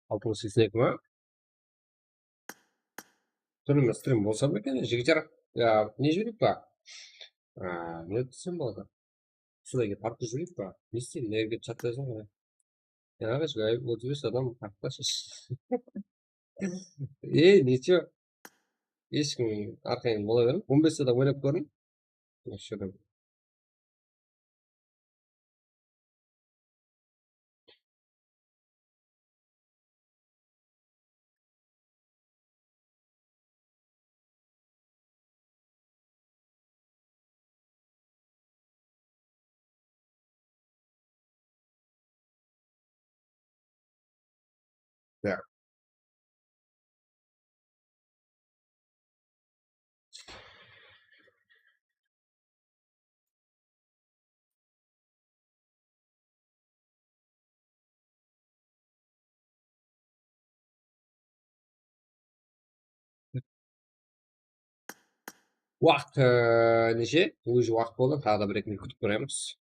Altı yüz seksen eki ma? Túnime strim bolsa ma eken, jigitler? Ya, ne júrip pa? Aa, ne desem boladı? Usılayǵa parkta júrip pa? Ne isteyim, ne júrip chatta jazasań ǵoy. Ya, ǵash, otız bes adam parkta shısh. Ey, necha? Hesh kim arqayın bola beriń. On bes adam oynap kóriń. Shıdım. Ya. Waqıt, e, neshe? Ózi waqıt boldı, taǵı da bir-eki minut kútip turayımız.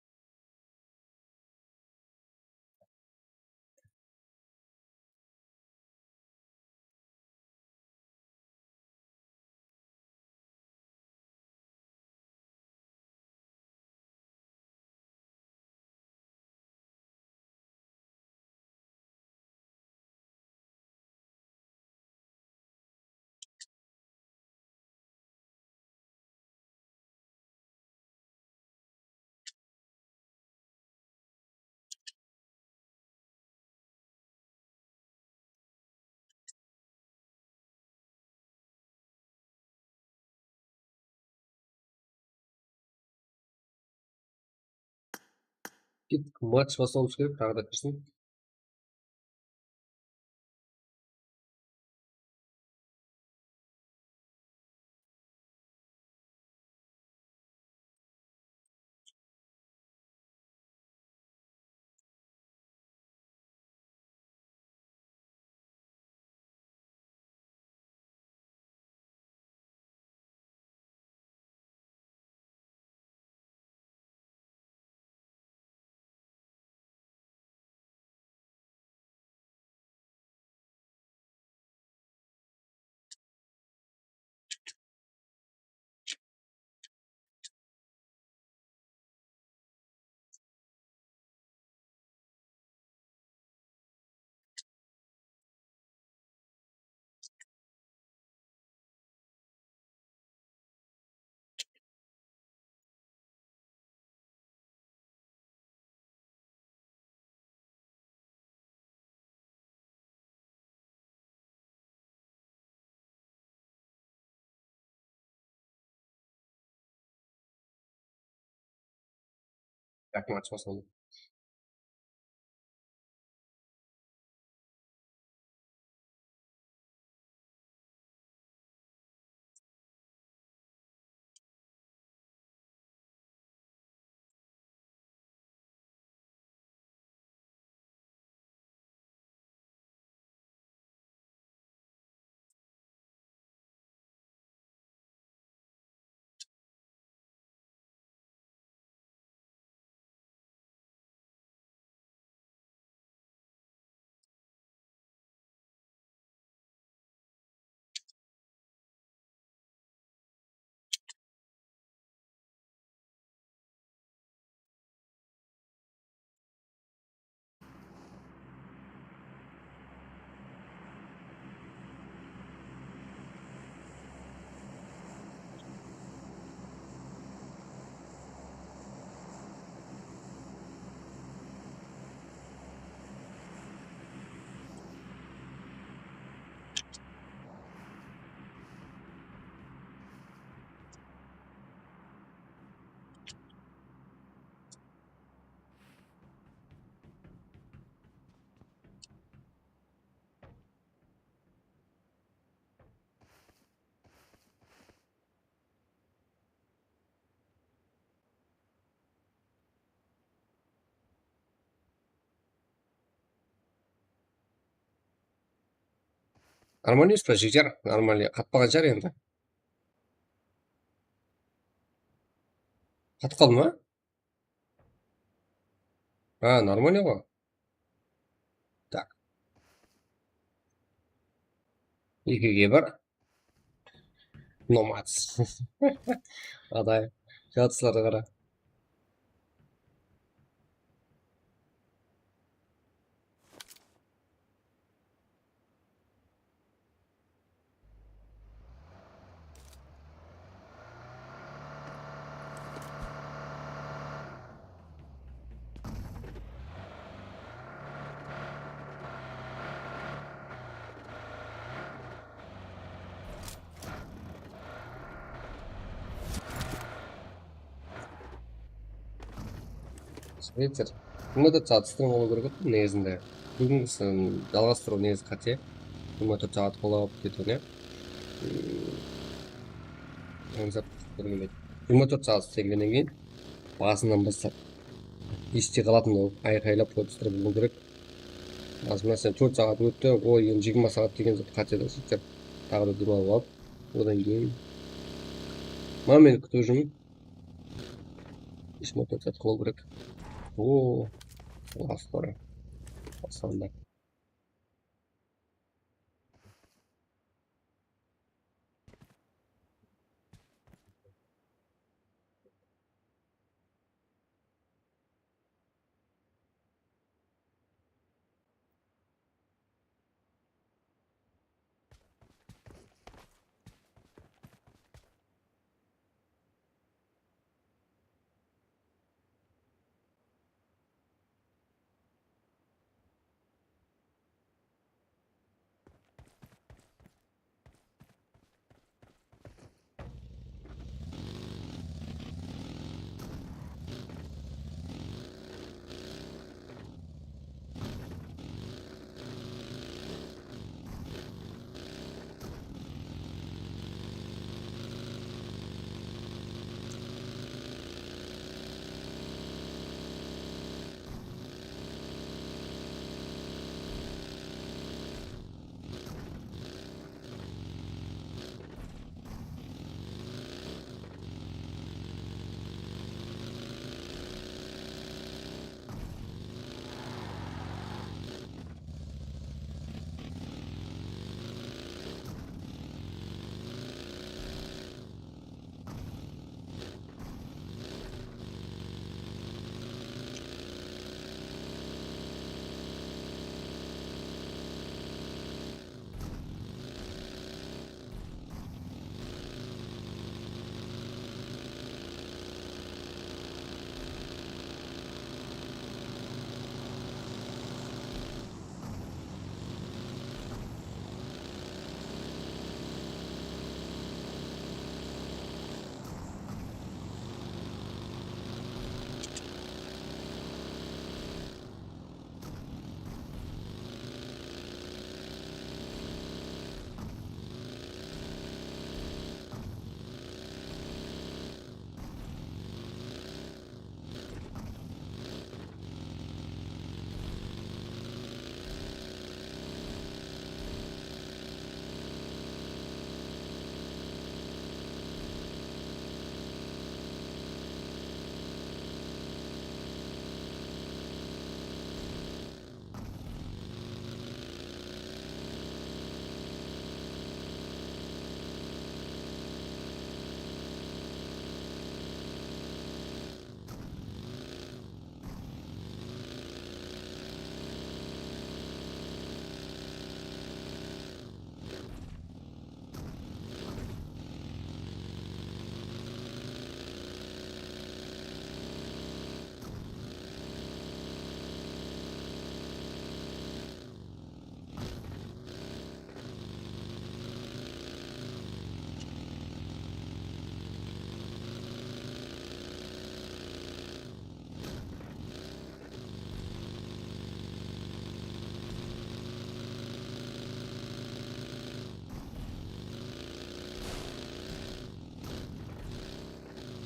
Kettik, match baslanıwımız kerek, taǵı da kirsin. Yakın açmasın. Нормально emes pa, jigjar? Нормально, qatpaǵan shıǵar endi. Qatıp qaldı ma? Ha, нормально ǵoy. Так. Ekige bir. Nomads. Aday. Jatıslarǵa qara. Svetler. Jigirma tórt saat strim bolıw kerek edi negizinde. Búgingisin jalǵastırıw negizi qáte. Jigirma tórt saat qolap ketiwine. Hmm. Jigirma tórt saat islegennen keyin basınan baslap este qalatın bolıp ayqaylap qoyıp strim bolıw kerek. Azmına sen tórt saat ótti, oy, endi jigirma saat degen zat qáte da, sóytip, taǵı da dem alıp alıp, odan keyin momenti kútiw ushın jigirma tórt saat qılıw kerek. O, astara. Asanda.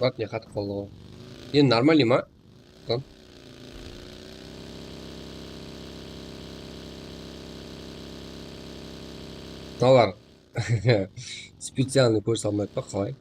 Bak, ne qatıp qaldı ǵoy. Endi нормально ma? Tamam. Mınalar специальный kóre salmaydı ma, qalay?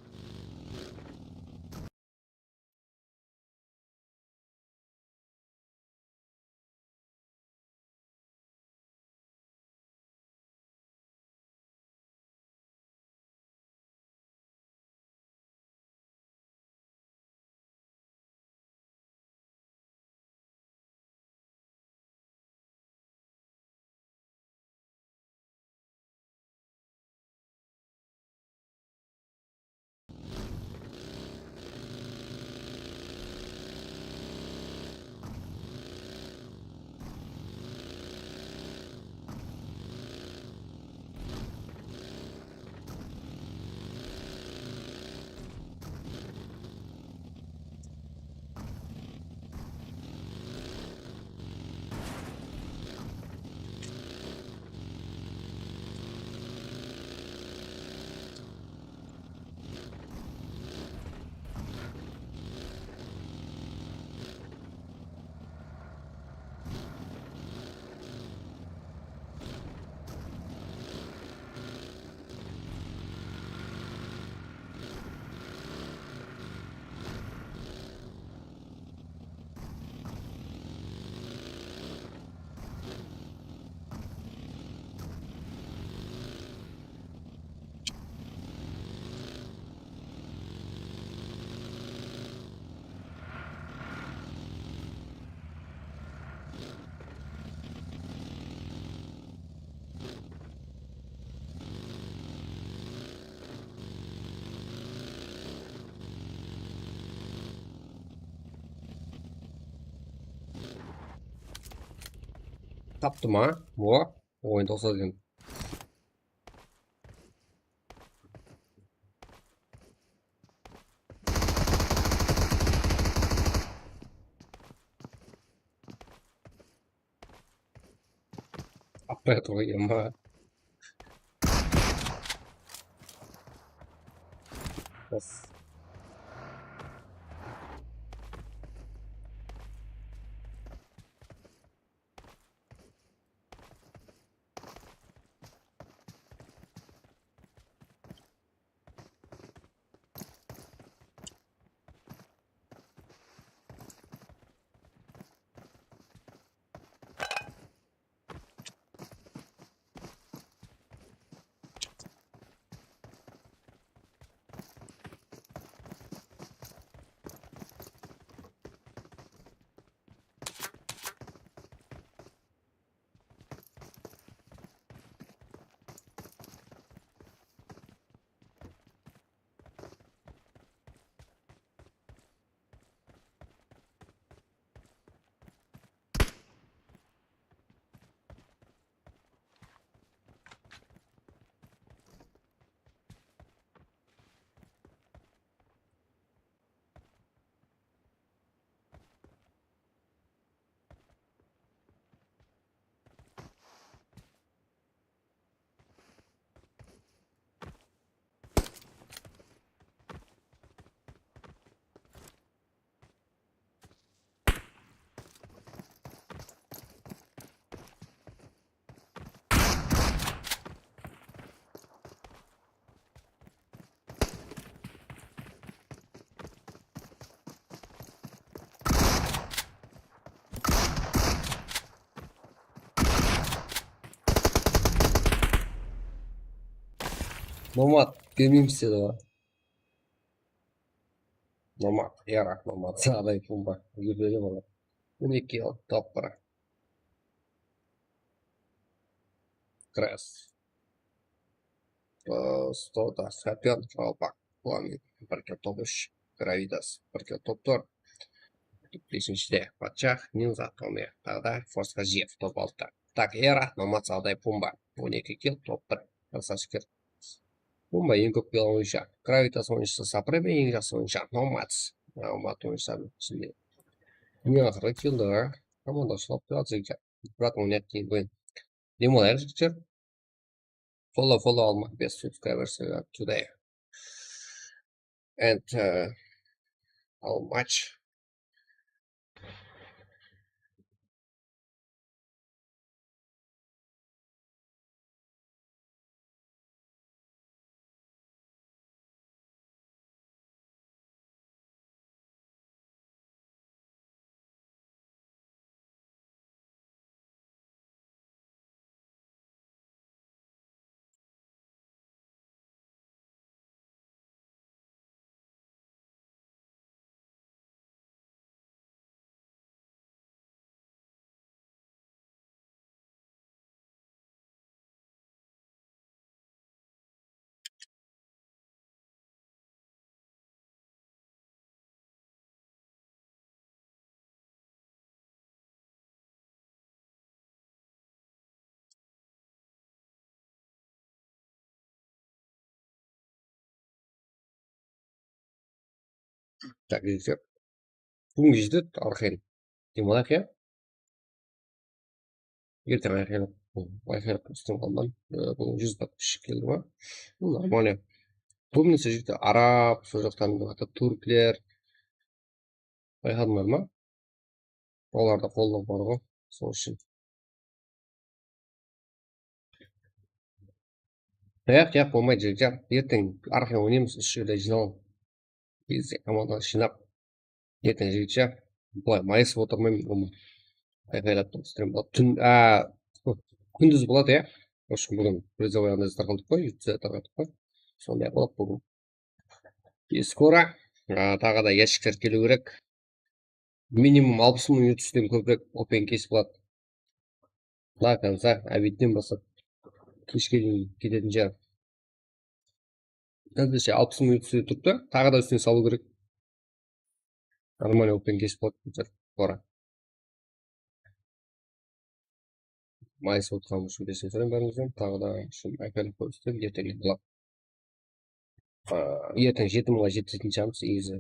Taptım ha. Bu oyunda uqsas eken. Apa ya tuh ya mah. Bas. Nomad, bermeymiz dedi ǵoy. Nomad, yaraq, Nomad, saǵaday pumba. Yúrgeli bola. On eki al, top bir. Kres. Э, сто двадцать пять, Жалпак, Пламя, bir kill top úsh, Gravitas, bir kill top tórt. Besinshide Patshah, Ninza, Tomer, taǵı da Forska Jeff, top altı. Tak, Era, Nomad, saǵaday pumba, on eki kill, top bir. Krasavchikler. Pumba eń kóp kill oyınshı. Gravitas oyınshısı Supreme, eń jaqsı oyınshı Nomad. Nomad oyınshılardıń ishinde. Eń aqırǵı killdi komandashı alıp turdı. Brat, oynayıq keyin oyın. Dem alayıq, jigitler. Follow, follow alma, best subscribers today. And, uh, how much? Tak, jigitler. Búgin jetedi, arqayın. Dem alayıq, ya? Erteń ayqaylap, ayqaylap tústim qalman. Búgin júz подписчик keldi ma? Bul нормально. Kóbinese jigitler arab, sol jaqtan turkler. Bayqadıńlar ma? Olardı qollap bar ǵo, sol ushın. Yaq, yaq, bolmaydı, jigitler. Erteń arqayın oynaymız, usı jerde jıynalıń. Bizde komandanı jıynap, erteń jigitler. Bılay mayısıp otırmayman, ǵo. Ayqaylap turıp, stream boladı. Tún, a, kúndiz boladı, ya. Ushın búgin призовой anday tarqatıp qoy, jutsa tarqatıp qoy. Sonday qılıp búgin. И скоро, a, taǵı da yashikler keliw kerek. Minimum alpıs mıń jutsten kóbirek open case boladı. До конца, обедten baslap keshke deyin ketetin shıǵar. Házirше alpıs mıń jutste turıptı, taǵı da ústine salıw kerek. Нормально open case boladı, skoro. Mayısıp otırǵanım ushın keshirsin soraymın bárińizden. Taǵı da ushın ayqaylap qoyıp islep, erteń boladı. A, erteń jeti mıńǵa jetsetin shıǵarmız, easy.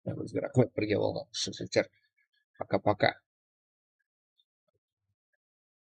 Bárińizge raxmet, birge bolǵanıńız ushın, jigitler. Пока-пока.